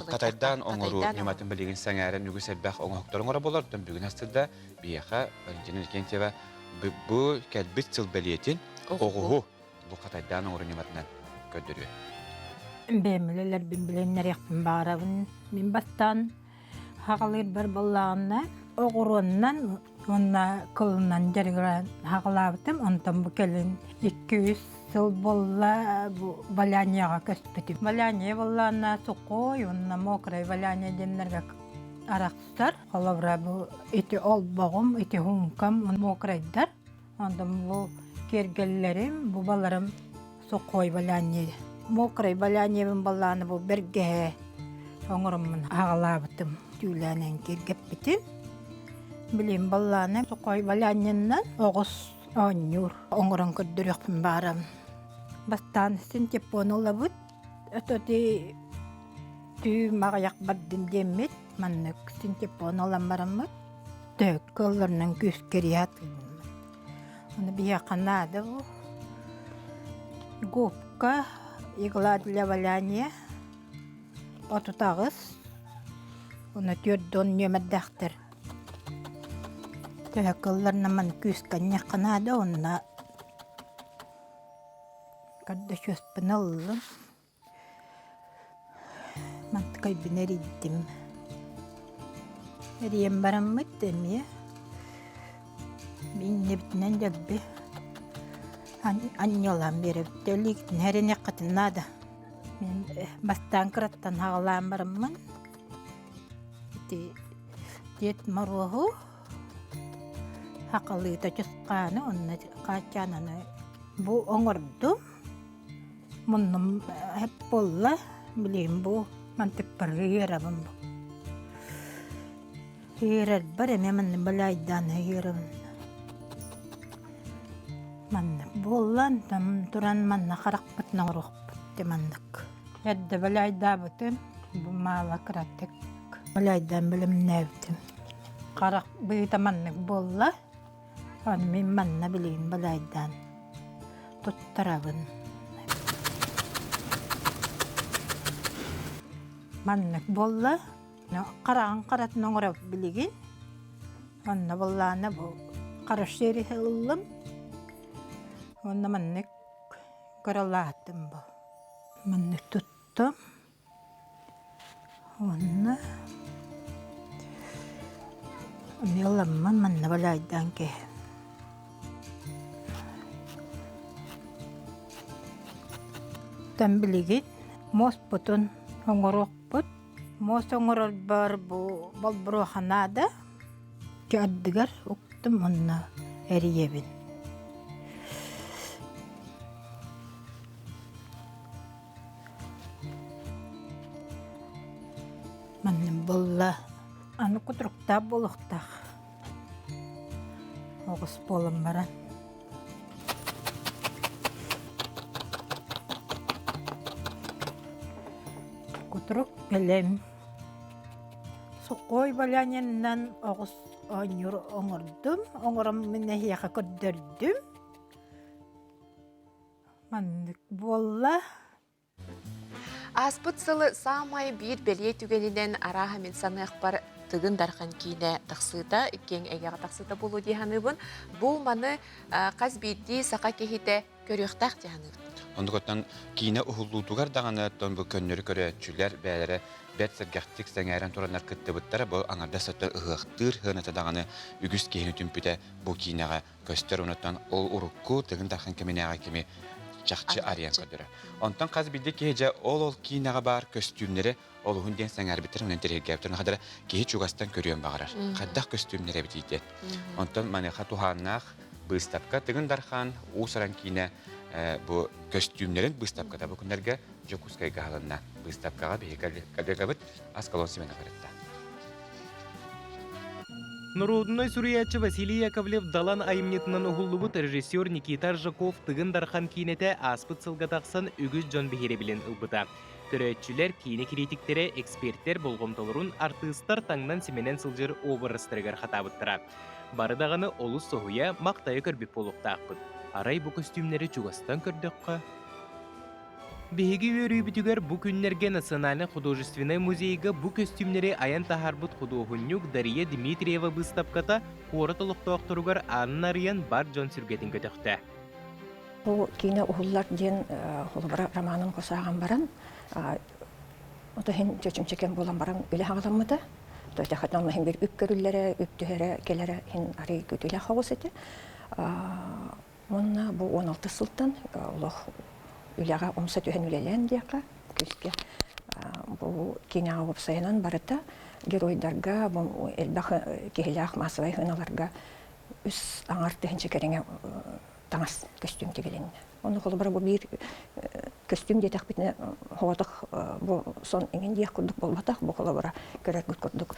Катайдаан оҥоруу ньыматын билигин сэҥээрэн үгүс элбэх оҥоһуктар оҥоро буолар. Оттон бүгүн астырда биһиэхэ Валентина Иннокентьева бу кэлбит сыл бэлиэтин оҕуһу бу хатайдаан оҥоруу ньыматынан көрдөрүө. Бэйэм үлэлэрбин билиннэриэхпин баҕарабын. Мин бастаан хаҕалыырбар буоллаҕына оҕуруоннан уонна кылынан дьарыгыран хаҕалаабытым. Онтон бу кэлин 2-3 сыл буолла бу валянияҕа көспүтүм. Валяние буоллаҕына сухой уонна мокрай валяние диэннэргэ арахсар. Холобура бу ити олбоҕум, ити хумкам мокрайдар. Онтон бу киэргэллэрим, бу баларым сухой валяние. Мокрай валяниебын баллааны бу бэргэһэ оҥороммун аҕалаабытым, түүлээнэн киэргэппитим. Билим баллааны сухой валяньянан оҕус оонньуур оҥорон көрдөрүөхпүн баарам. Бастаан синтепон ылабыт, өтөти түү маҕайах бардын диэммит, маннык синтепон ылан бараммыт, Төһөккө ылларынан күүскэрийэ сатыыбын. Ону биһиэхэ наада бу. Губка, игла для валяния. 38, уонна 40 нүөмэрдээхтэр. Төһө кылларынан маны күүскэ анньыахха наада уонна көрдөчүөспүн ыллым. Мантыкайбын эрийдим. Эрийэн бараммыт эмиэ иннибитинэн дэлби анньыалаан биэрэбит. Илиигитин эриниэххитин наада. Мин бастаан кыраттан хаҕалаан бараммын ити Дед Моруоһу хахалыыта чысхааны уонна хааччаананы бу оҥордум. Муннум эп буолла, билигин бу мантыкпар ыырабын бу. Ыырарбар эмиэ манна балайдаан ыырабын. Маннык буолла, онтон туран манна харахпытын оҥоруохпут дии маннык. Эрдэ балайдаабытым, бу маала кыратык балайдаан бэлэмнээбитим. Харах быыта маннык буолла. Аны мин манна билигин балайдаан туттарабын. Маннык буолла. Хараҕын харатын оҥоробут билигин. Онно буоллаҕына бу хорошо ыллым. Уонна маннык көрөлаатым бу. Маннык туттум. Уонна Меламмын манна балайдаан кэһэн. Тан билигин муоспутун оҥоруохпут. Муос оҥорорбор бу болбуруоха наада. Ардыгар уктум уонна эрийэбин. Манна буолла аны кутуруктаах буолуохтаах оҕус буолан баран. Кутурук бэлэм. Сухой валянинынан оҕус оонньуур оҥордум. Оҥорон мин эһиэхэ көрдөрдүм. Маннык буолла. Ааспыт сылы саамай биир бэлиэ түгэнинэн арааһа мин саныахпар Тыгын Дархан киинэ тахсыыта, киэҥ эйгэҕэ тахсыыта буолуо дии саныыбын. Бу маны хас биирдии саха киһитэ көрүөхтээх дии саныыбын. Оннук киинэ уһуллуутугар даҕаны оттон бу көннөрү көрөөччүлэр бэйэлэрэ бэрт сэргэхтик сэҥээрэн тураннар кыттыбыттара бу аҥардас өттө ыһыахтыыр сыаната даҕаны үгүс киһини түмпүтэ бу киинэҕэ көстөр онуттан ол урукку Тыгын Дархан кэминээҕи кими чахчы арыйан көрдөрөр. Онтон хас биирдии киһи дьэ ол-ол киинэҕэ баар көстүүмнэри олуһун диэн сэҥээрбиттэр, онон интэриэһиргээбиттэр. Хадара киһи чугастан көрүөн баҕарар. Хайдах көстүүмнэр эбитий диэн. Онтон маныаха туһааннаах быыстапка Тыгын Дархан уус-уран киинэ бу көстүүмнэрин быыстапката бу күннэргэ Дьокуускайга аһылынна. Быыстапкаҕа биһиги коллегабыт Аскалон Семенов ырытта. Норуодунай суруйааччы Василий Яковлев Далан айымньытынан уһуллубут режиссер Никита Аржаков Тыгын Дархан киинэтэ ааспыт сылга тахсан үгүс дьон биһирэбилин ылбыта. Көрөөччүлэр, киинэ кириитиктэрэ, экспертэр болҕомтолорун артыыстар таҥнан-симэнэн сылдьар образтарыгар хатаабыттара. Бары даҕаны олус соһуйа, махтайа көрбүт буолуохтаахпыт. Арай бу көстүүмнэри чугастан көрдөххө, Биһиги үөрүүбүтүгэр бу күннэргэ Национальнай художественнай музейга бу көстүүмнэри айан таһаарбыт худуоһунньук Дария Дмитриева быыстапката куорат олохтоохторугар аанын арыйан бар дьон сүргэтин көтөхтө. Бу киинэ уһуллар диэн холобура романын хосааҕан баран ото иһин чөчүмчэкэн буолан баран үлэ хаҕаламмыта. Төтөхөтөн иһин бір үп көрүллэрэ, үп түһэрэ, кэлэрэ иһин арый күтүлэх оҕус этэ. Уонна бу 16 сылтан олох үлэҕэ умса түһэн үлэлээн диэххэ, күүскэ бу киинэҕэ уопсайынан барыта геройдарга, бу элбэх киһилээх массовай сыаналарга үс аҥар тыһыынча кэриҥэ таҥас көстүүм тигилиннэ. Ону холобура бу биир көстүүм диэтэхпитинэ соҕотох бу сон иҥин диэх курдук буолбатах, бу холобура көрөргүт курдук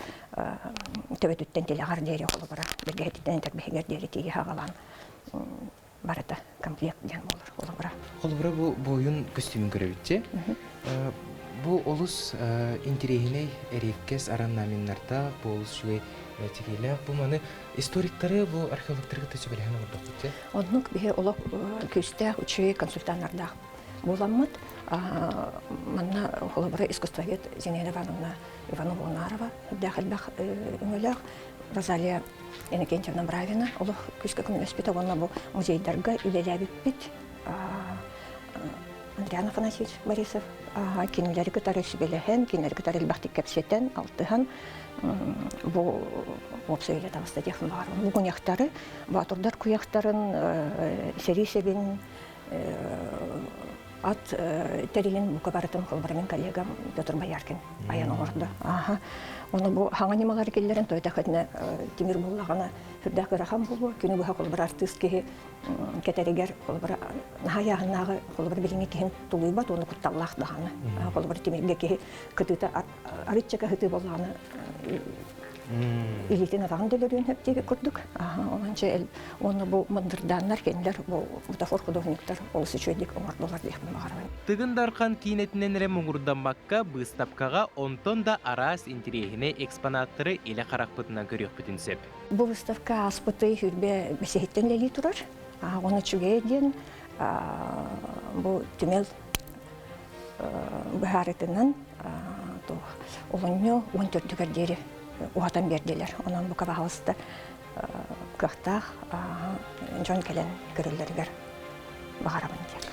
төбөтүттэн тилэҕэр диэри холобура бэргэһэтиттэн этэрбэһигэр диэри тиийэ хаҕалаан барыта комплект диэн буолар холобура. Холобура бу буойун көстүүмүн көрөбүтчи. Бу олус интириэһинэй эриэккэс араннаминнардаах, бу олус үчүгэй тигиилээх. Бу маны историктары, бу археологтары кытта сүбэлэһэн оҥордохпут. Оннук биһи олох күүстээх үчүгэй консультаннардаах буоламмыт. Манна холобура искусствовед Зинаида Ивановна Иванова-Унарова үрдээх элбэх өҥөлөөх Розалия Иннокентьевна Бравина олох күүскэ көмөлөспүтэ уонна бу музейдарга үлэлээбиппит. Андриан Афанасьевич Борисов кинилэри кытары сүбэлэһэн, кинилэри кытары элбэхтик кэпсэтэн, алтыһан бу уопсай үлэ таҕыста диэхпин баҕарабын. Бу куйахтары, боотурдар куйахтарын, сэрии сэбин ат тэрилин бука барытын холобура мин коллегам Петр Бояркин айан оҥордо. Ону бу хаҥа ньымалары киллэрэн тойдахытына тимир буллаҕына сүрдээх ыарахан буолуо. Күнү быһа холобура артыыс киһи кэтэригэр холобура наһаа ыйааһыннааҕы холобура билиҥҥи киһин тулуйбат уонна кутталлаах даҕаны. Холобура тимиргэ киһи кытыыта арычча кыһытыы буоллаҕына илиитин атаҕын дөлөрүөн сөп диэбит курдук. Онон чэ уонна бу мындырдааннар кинилэр бу бутафор художниктар олус үчүгэйдик оҥордулар диэхпин баҕарабын. Тыгын Дархан киинэтинэн эрэ муҥурдаммакка быыстапкаҕа онтон да араас интириэһинэй экспонаттары илэ харахпытынан көрүөхпүтүн сөп. Бу выставка ааспыты хүрбэ бэсиһиттэн үлэлии турар. Ону үчүгэй диэн бу түмэл быһаарытынан олунньу 14-үгэр диэри уһатан биэрдилэр. Онон бука баһалыста кыахтаах дьон кэлэн көрөллөрүгэр баҕарабын диэн.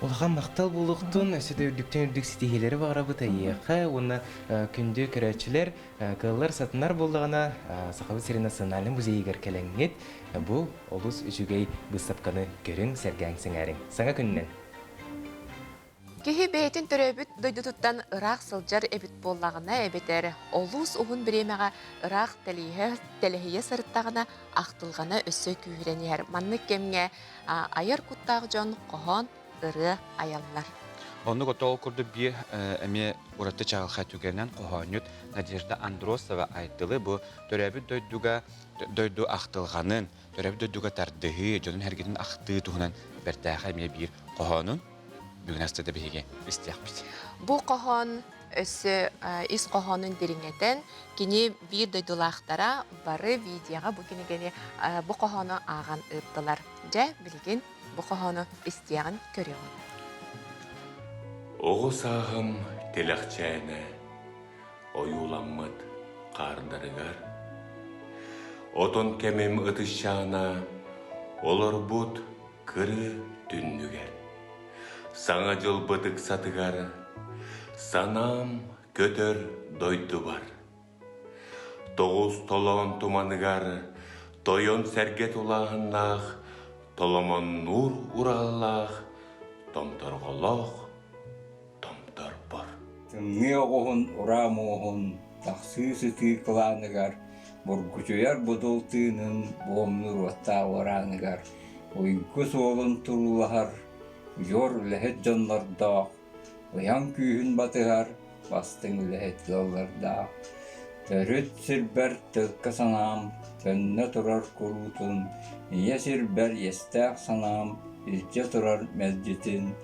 Улахан махтал буолуохтун, өссө да үрдүктэн үрдүк ситиһиилэри баҕарабыт эйиэхэ уонна күндү көрөөччүлэр кыаллар сатанар буоллаҕына Сахабыт сирин национальнай музейыгар кэлэҥҥит бу олус үчүгэй быыстапканы көрүҥ, сэргээҥ, сэҥээриҥ. Саҥа күнүнэн! Киһи бэйэтин төрөөбүт дойдутуттан ыраах сылдьар эбит буоллаҕына эбэтэр олус уһун бириэмэҕэ ыраах тэлэһийэ сырыттаҕына ахтылҕана өссө күүһүрэн иһэр. Маннык кэмҥэ айар куттаах дьон хоһоон, ырыа айаллар. Оннук отоол курдук биир эмиэ ураты чаҕылхай түгэнинэн хоһоонньут Надежда Андросова айтылы бу төрөөбүт дойдуга дойду ахтылҕанын, төрөөбүт дойдуга тардыһыы, дьонун эргитин ахтыы туһунан бэртээхэй эмиэ биир хоһоонун бүгүн астыда биһиги истиэхпит. Бу хоһоон өссө ис хоһоонун дириҥэтэн, кини биир дойдулаахтара бары видеоҕа бу кинигэни бу хоһоону ааҕан ыыттылар. Дьэ, билигин бу хоһоону истиэҕин көрүөҕүҥ. Оҕо сааһым тилэхчээнэ ойууламмыт хаардарыгар Отон кэмим ытысчаана олорбут кырыы түннүгэр Саҥа дьылбыт ыксатыгар санаам көтөр дойдубар Тоҕус толоон туманыгар тойон сэргэ тулааһыннаах толомоннуур ураллаах томторҕолоох томторбор. Тымныы оҕуһун ураа муоһун тахсыы сытыы кылааныгар, бургучуйар будул тыынын буомнуур уоттаах уорааныгар, уйгу суолун туруулаһар удьуор үлэһит дьоннордоох, уйан күүһүн батыһар бастыҥ үлэһит ыаллардаах. Төрүт сирбэр тылка санаам төннө турар куруутун, ийэ сирбэр иэстээх санаам илдьэ турар мэлдьитин,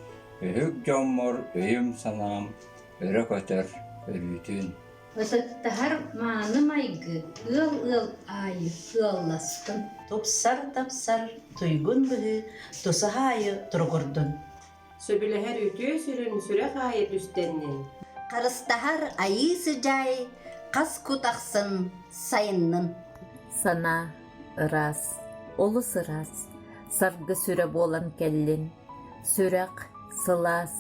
Өһүк дьоммор өйүм-санаам өрө көтөр өрүүтүн. Ытыктаһар мааны майгы ыал-ыал аайы ыалластын. Тупсар-тапсар туйгун быһыы тусаһа аайы туругурдун. Сөбүлэһэр үтүө сүрүн сүрэх аайы түстэннин. Харыстаһар айыы сыдьаай хас кут ахсын сайыннын. Санаа ыраас, олус ыраас, саргы сүрэ буолан кэллин. Сүрэх сылаас,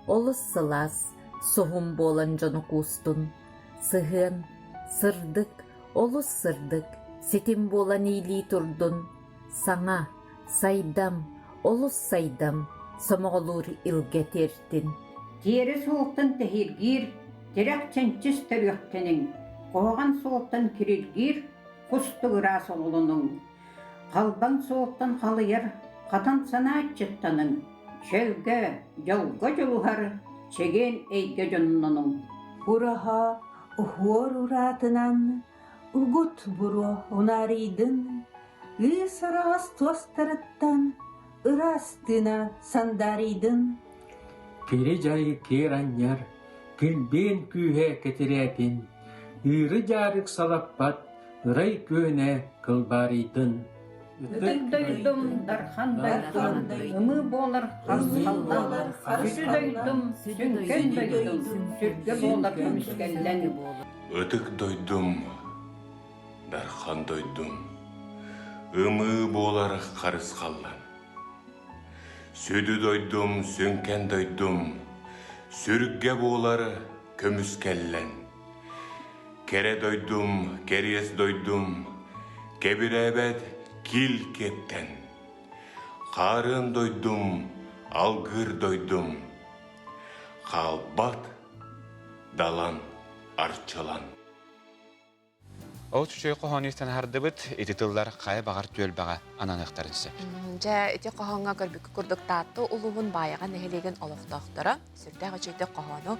олус сылаас, суһум буолан дьону куустун. Сыһыан сырдык, олус сырдык, ситим буолан иилии турдун. Саҥа, сайдам, олус сайдам, сомоҕолуур илгэ тиэртин. Тиэрэ суолтан тэһииргиир, тирэх чэнчис төрүөхтэниҥ, куһаҕан суолтан кириргиир, кустук ыраас ололонуҥ. Халбаҥ суолтан халыйар хатан санаа аччыктаныҥ, чөлгө, дьолго дьулуһар чэгиэн эйгэ дьоннонуҥ. Ураһа уһуор ураатынан угут буруо унаарыйдын, ыыс араҕас туостарыттан ыраас тыына сандаарыйдын. Кири-дьайы киэр анньар, килбиэн күүһэ кэтирээтин, ыыры-дьаарык салаппат ырай күөнэ кылбаарыйдын. Ытык дойдум, дархан дойдум, ымыы буолар харысхаллан, сүдү дойдум, сүҥкэн дойдум, сүргэ буолар көмүскэллэн. Ытык дойдум, дархан дойдум, ымыы буолар харысхаллан. Сүдү дойдум, сүҥкэн дойдум, сүргэ буолар көмүскэллэн. Кэрэ дойдум, кэриэс дойдум, кэбирээбэт кил киэптэн. Хаарыан дойдум, алгыыр дойдум, хаалбат далан арчылан. Ол үчүгэй хоһоону истэн аһардыбыт, ити тыллар хайа баҕар түөлбэҕэ ананыахтарын сөп. Дьэ, ити хоһооҥҥо көрбүккэ курдук Таатта улууһун Баайаҕа нэһилиэгин олохтоохторо сүрдээх үчүгэйдик хоһоону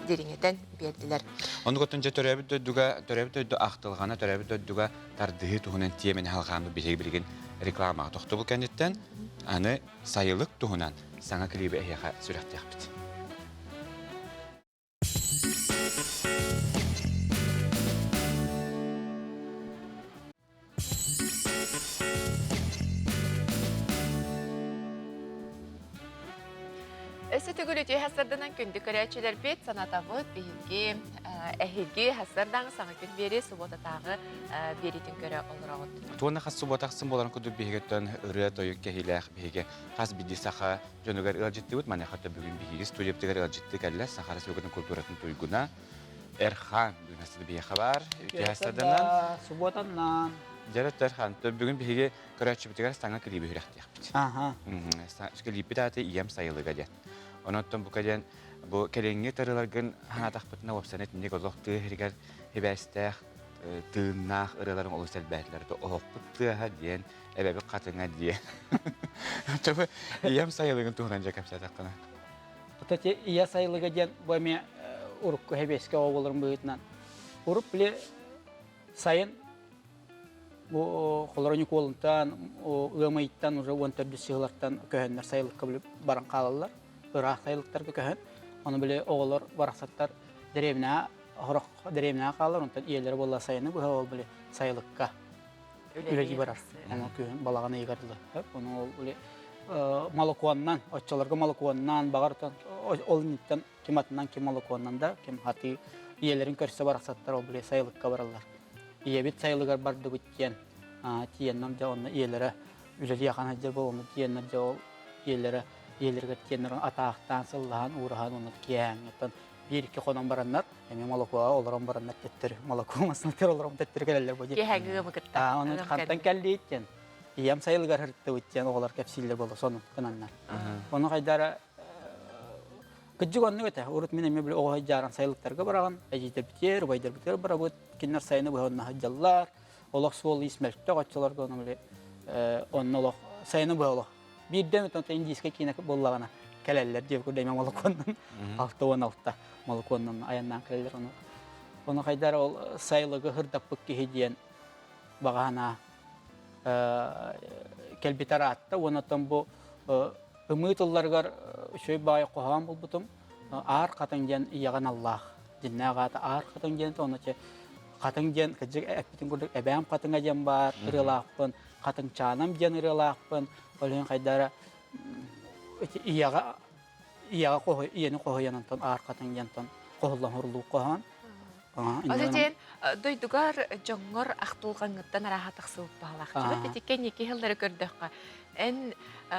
дириҥэтэн биэрдилэр. Оннук дьэ төрөөбүт дойдуга, төрөөбүт дойду ахтылҕана, төрөөбүт дойдуга тардыһыы туһунан тиэмэни халҕааммыт биһиги билигин рекламаҕа тохтобул кэнниттэн аны сайылык туһунан саҥа клиби эһиэхэ сүрэхтиэхпит. Өссө төгүл үтүө хасарданан күндү көрөөччүлэрбит санатабыт биһиги эһиги хасардаҥ саҥа күн биэри субуотатааҕы биэритин көрө олороҕут. Туонна хас субуота ахсын буоларын курдук биһигиттэн ырыа-тойук кэһиилээх биһиги хас биирдии саха дьонугар ыалдьыттыыбыт. Маныаха бүгүн биһиги студиябытыгар ыалдьытты кэллэ Саха Республикатын культуратын туйгуна Эрхан бүгүн биһиэхэ баар. Үтүө саданан. Субуотаннан. Дьэ, Эрхан, бүгүн биһиги көрөөччүбүтүгэр саҥа клиби үрэхтиэхпит. Аха. Клиппит ааты Ийэм сайылыга диэн. Онон бука диэн бу кэлиҥҥи тарыларгын ханаатахпытына уопсана итинник олох тыа иһигэр хибээстээх тыыннаах ырыаларын олус элбээтилэр. Оһохпут тыаһа диэн эбэбит хатыҥа диэн. Төбө ийэм сайылыгын туһунан дьэ кэпсээтэххинэ. Вот эти ийэ сайылыга диэн бу эмиэ урукку хэбиэскэ оҕолорун быһыытынан. Уруп били сайын бу холороньук уолунтан ыамыйыттан уже 14 сыһылартан көһөннөр сайылыкка били баран хаалаллар. Ыраах сайылыктарга көһөн. Ону били оҕолор барахсаттар дэриэбинэҕэ хорох дэриэбинэҕэ хаалар, онтон ийэлэрэ буолла сайыны быһа ол били сайылыкка үлэлии барар. Ону күһүн балаҕан ыйыгар дылы. Ону ол били молокуоннан, оччолорго молокуоннан, баҕар ол инниттэн ким атынан, ким молокуоннан да, ким хатыы ийэлэрин көрсө барахсаттар ол били сайылыкка бараллар. Ийэбит сайылыгар бардыбыт диэн тиийэннэр дьэ онно ийэлэрэ үлэлии ахан сылдьар буолан тиийэннэр дьэ ол ийэлэрэ ийэлэригэр тиийэннэр атаахтаан сыллаһан уураһан онно киэһээҥҥиттэн биир-икки хонон бараннар эмиэ молокуоҕа олорон бараннар төттөрү молоко массыынатыгар олорон төттөрү кэлэллэр бу Киэһээҥҥи ыамы кытта. Ону хантан кэллиит диэн ийэм сайылыгар сырыттыбыт диэн оҕолор кэпсииллэр буолла сонун гынаннар. Ону хайдара кыдьык оннук этэ. Урут мин эмиэ били оҕо сылдьааран сайылыктарга бараҕын, эдьиийдэрбитигэр, убайдарбытыгар барабыт, кинилэр сайыны быһа онно сылдьаллар. Олох суол ис мөлтөх оччолорго ону били онно олох сайыны быһа олох Биирдэ эмит онто индийскэй киинэ буоллаҕына кэлэллэр диэбит курдук эмэ молокуоннан 66 молокуоннан айаннаан кэлэллэр ону. Ону хайдар ол сайылыгы һырдаппыт киһи диэн баҕаһана кэлбитэ ыраатта уонна оттон бу ымыы тылларыгар үчүгэй баайы хоһоон булбутум Аар хатыҥ диэн ийэҕин аллаах дьиннээх аата Аар хатыҥ диэн ону хатыҥ диэн кырдьык эппитин курдук эбээм хатыҥа диэн баар ырыалаахпын Хатыҥчааным диэн ырыалаахпын, ол иһин хайдара ийэҕэ ийэҕэ хоһуй ийэни хоһуйан онтон аар хатыҥ диэн онтон хоһуллан хорлуу хоһоон. Ол этиэн дойдугар дьоҥҥор ахтылҕаҥҥыттан арааһа тахсыбыт баһылаахчыбыт. Ити кэнники сыллары көрдөххө, эн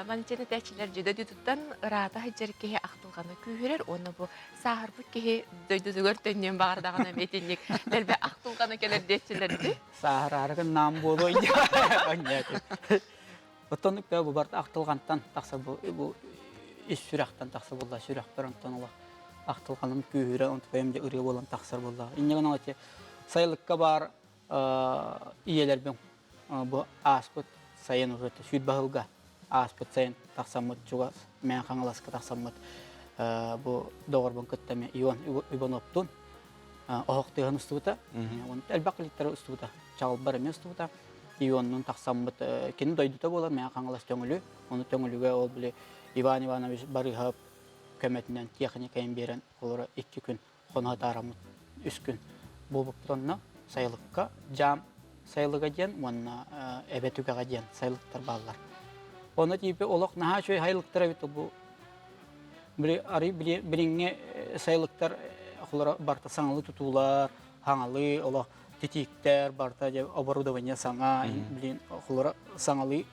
манчын этээччилэр дьүдэ дойдутуттан ыраата сылдьар киһи ахтылҕана күүһүрэр уонна бу сааһырбыт киһи дойдутугар төннүөн баҕардаҕына эмиэ итинник дэлби ахтылҕана кэлэр диэччилэрди. Сааһыраары гыннаам буолуой диэн. Оттон бу барыта ахтылҕантан тахсар бу бу ис сүрэхтэн тахсар буолла сүрэхпэр онтон олох ахтылҕаным күүһүрэ онтон бэйэм дьэ ырыа буолан тахсар буолла. Инньэ гынан ити сайылыкка баар ийэлэрбин бу ааспыт сайын уже сүүрбэ сылга ааспыт сайын тахсаммыт чугас Мэҥэ Хаҥаласка тахсаммыт бу доҕорбун кытта Ион Ивановтуун оһох тыаһын устубута. Элбэх клиптары устубута. Чаҕылбар эмиэ устубута. Ионнун тахсаммыт кини дойдута буолар Мэҥэ Хаҥалас Төҥүлү. Ону Төҥүлүгэ ол били Иван Иванович Барыһап көмөтүнэн техникайын биэрэн олоро икки күн хоно атаараммыт үс күн буолбуппут онно сайылыкка дьаам. сайылыга диэн уонна Эбэ түгэҕэ диэн сайылыктар бааллар. Онно тиийбит олох наһаа үчүгэй сайылыктар эбит бу били арый били билиҥҥи сайылыктар холоро барыта саҥалыы тутуулар, хаҥалыы олох титииктэр барыта дьэ оборудование саҥа билин холоро саҥалыы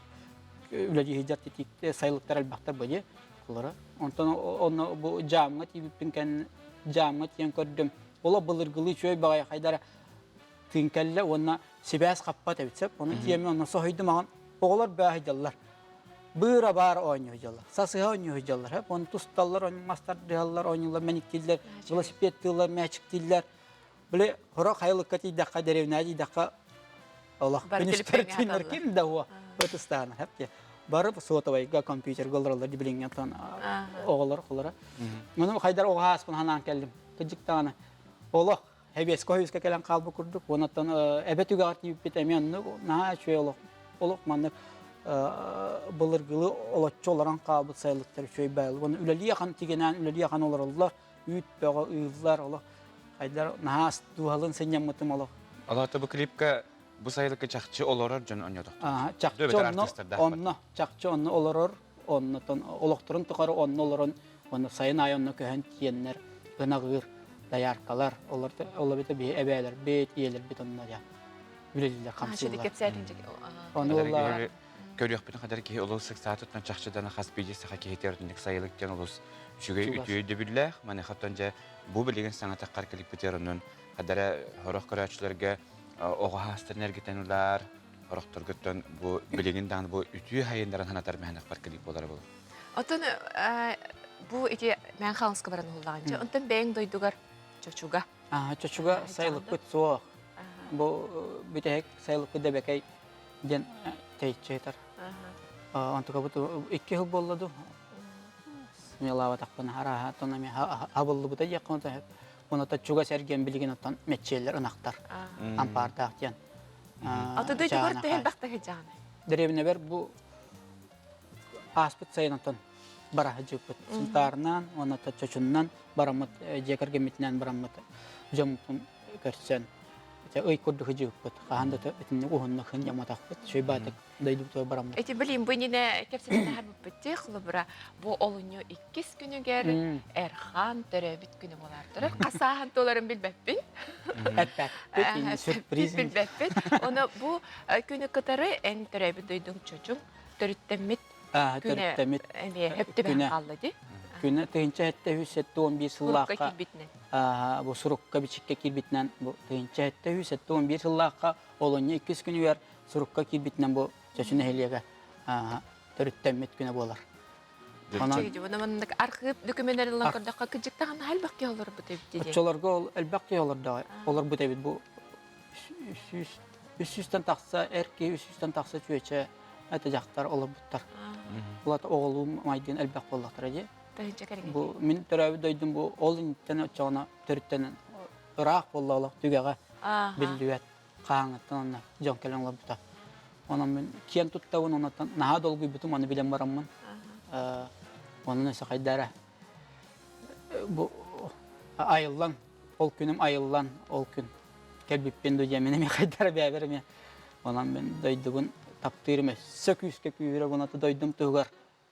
үлэлии сылдьар титиик сайылыктар элбэхтэр бу холоро. Онтон онно бу дьаамҥа тиийбиппин кэннэ дьаамҥа тиийэн көрдүм. Олох былыргылыы үчүгэй баҕайы хайдара тыын кэллэ уонна сибээс хаппат эбит сөп. Ону тиэмэ онно соһуйдум аҕан оҕолор бөөһөйдөллөр. Быыра баар оонньуһуйдаллар, сасыһа оонньуһуйдаллар, хөп. Оны тусталлар, мастардыһаллар, оонньуулар, мэниктииллэр, велосипедтыыллар, мээчиктииллэр. Били хоро хайылыкка тиийдэххэ, дэриэбинэҕэ тиийдэххэ олох күнүстэр түүннэр ким да уо ытыстаана хөп те. Бары сотовайга, компьютерга олороллор билиҥҥэ тон оҕолор холоро. Ону хайдар оҕо ааспын ханаан кэллим. Кыдьыктаҕына олох Эбиэскэ ойууска кэлэн хаалбыт курдук. Онон эбэ түгэҕэр тиийбиппит эмиэ оннук наһаа үчүгэй олох. Олох маннык былыргылыы олоччу олорон хаалбыт сайылыктар үчүгэй баайлар. Уонна үлэлии ахан тигинээн үлэлии ахан олороллор. Үүт бөҕө ыыллар олох. Хайдар наһаа дууһалыын сынньаммытым олох. Алата бу клипка бу сайылыкка чахчы олорор дьон онньотохтор. Чахчы онно, онно, чахчы онно олорор, оннотон олохторун тухары онно олорон Онно сайын аайы онно көһөн тиийэннэр ынаҕыыр дояркалар, олор ол эбэтэ биһи эбээлэрбит, ийэлэрбит онно дьэ үлэлииллэр, хамсыыллар. Ону уолла көрүөхпүтүн хадar киһи олус сыксаатыттан чахчыдан хас биирдии саха киһитигэр итинник сайылык диэн олус үчүгэй үтүө өйдөбүллээх. Маныхаттан дьэ бу билигин саҥа таххар клиппитигэр онон хадара сорох көрөөччүлэргэ оҕо хаастарын эргитэн ылар, сорохторгуттан бу билигин даҕаны бу үтүө хайыннарын санатар мэһэнэхпэр клип буолара буолуо. Оттон бу ити Мэҥэ Хаҥаласка баран уһуллаҕын дьэ, онтон бэйэҥ дойдугар Чочуга. Чочуга сайылыкпыт суох. Бу бүтэһик сайылыкпыт Дэбэкэй диэн тэйиччи сытар. Онтукабыт икки сыл буолла дуу. Смелаабатахпына арааһа оттон эмиэ хабыллыбыта диэххэ сөп. Онон чугас эргиэн билигин оттон мэччиэллэр ынахтар ампаардаах диэн. Аты дойдугар төһө элбэхтэ сылдьаҕыный? Дэриэбинэбэр бу Ааспыт сайын оттон бара сылдьыбыппыт. Сунтаарынан уонна Чочуннан бараммыт дьиэ кэргэммитинэн бараммыт дьоммутун көрсөн ый курдук сылдьыбыппыт. Хаһан да итинник уһуннук сынньамматахпыт. Үчүгэй дойдубутугар бараммыт. Ити билим бу иннинэ кэпсэтэн аһарбыппыт дии холобура бу олунньу иккис күнүгэр Эрхан төрөөбүт күнэ буолаар турар. Хасааһын туоларын билбэппин. Эппэппит, сюрприз. Билбэппит. Ону бу күнү кытары эн төрөөбүт дойдуҥ Чочуҥ төрүттэммит күнэ төрүттэммит эмиэ өптөбөн хаалла дии. Күнэ 1771 сыллаахха бу сурукка бичиккэ киирбитинэн бу 1771 сыллаахха олунньу иккис күнүгэр сурукка киирбитинэн бу Чочу нэһилиэгэ төрүттэммит күнэ буолар. Онон архыып документарын ылан көрдөххө кыдьыктаҕына элбэх киһи олорбут эбит дии. Оччолорго ол элбэх киһи олордоҕо олорбут эбит бу үс сүүстэн тахса эр киһи үс сүүстэн тахса чүөчэ это дьахтар олорбуттар. Булат оҕолуум майдыын элбэх буоллахтара дии. Бу мин төрөөбүт дойдум бу ол инниттэн оччоҕуна төрүттэн ыраах буолла олох түгэҕэ биллибэт хааҥыттан онно дьон кэлэн олорбута. Онон мин киэн туттабын, онон наһаа долгуйбутум, ону билэн бараммын. Онон өссө хайдара бу айыллан, ол күнүм айыллан, ол күн кэлбиппин ду диэн мин эмиэ хайдара бэйэбэр эмиэ онон мин дойдубун таптыырым өссө күүскэ күүһүрэ буната дойдум туһугар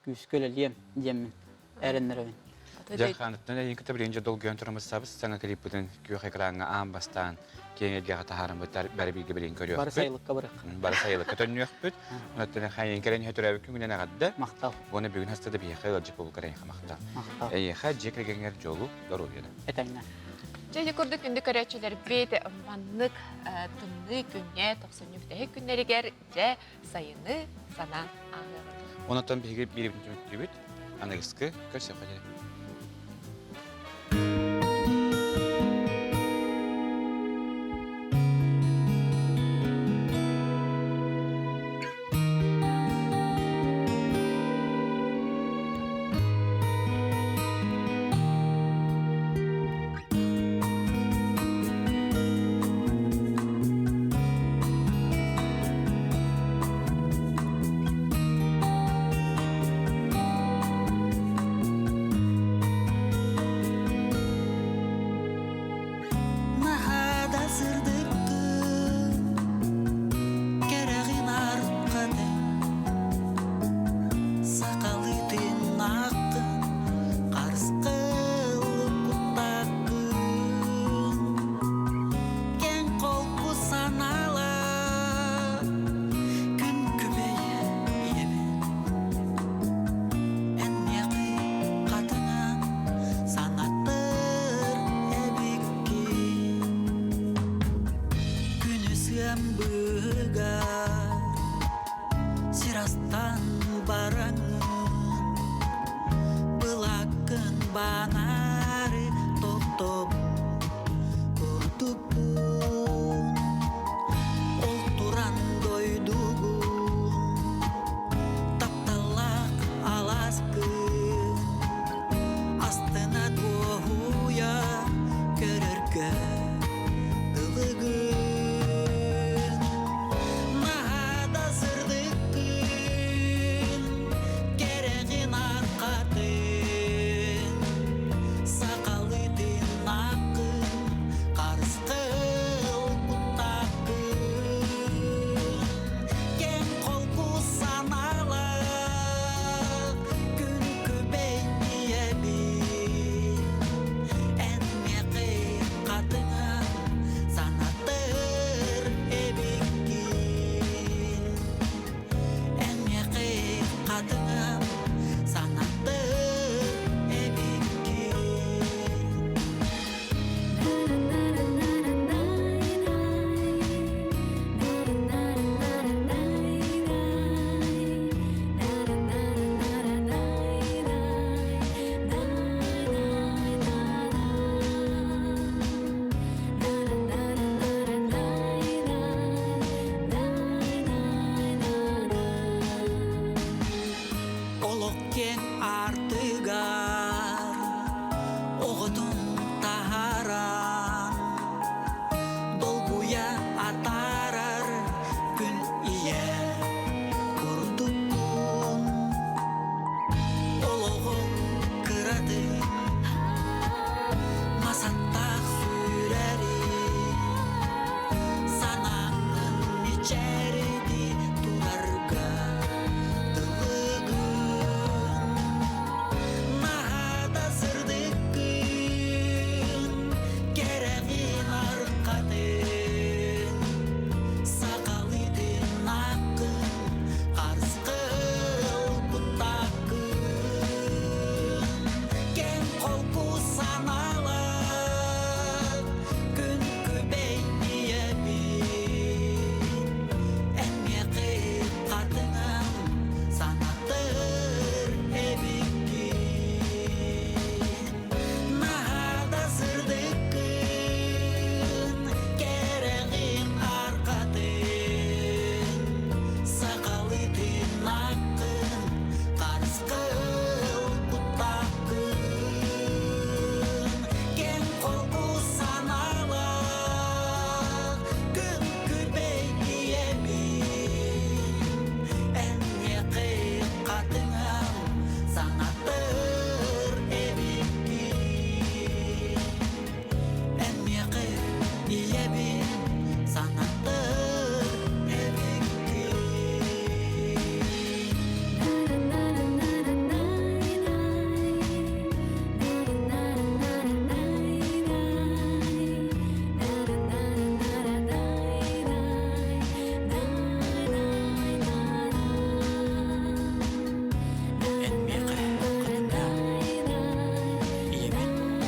күүскэ үлэлиэм диэммин эрэннэрэбин. Дьэ, ханыттан эйин кытта билигин дьэ долгуйан тураммыт саҥа клиппытын күөх экраҥҥа аан бастаан киэҥ эйгэҕэ таһаарыммыттар бары бииргэ билигин көрүөхпүт. Бары сайылыкка барыах. Бары сайылыкка төннүөхпүт. Онон хайын кэлэн иһэ төрөөбүт күҥүнэн эҕэрдэ. Махтал. Уонна бүгүн хаста да биһиэхэ ыалдьыт буолбуккар эйиэхэ махтал. Махтал. Эйиэхэ дьиэ кэргэҥҥэр дьолу, доруобуйаны. Этэҥҥэ. Дьэ, ити курдук күндү көрөөччүлэрбит маннык тымныы күҥҥэ, тохсунньу бүтэһик күннэригэр дьэ сайыны санаан ааһыаҕыҥ. Онон биһиги биирбитин түмүктүүбүт. Аныгыскы көрсүөххэ диэри.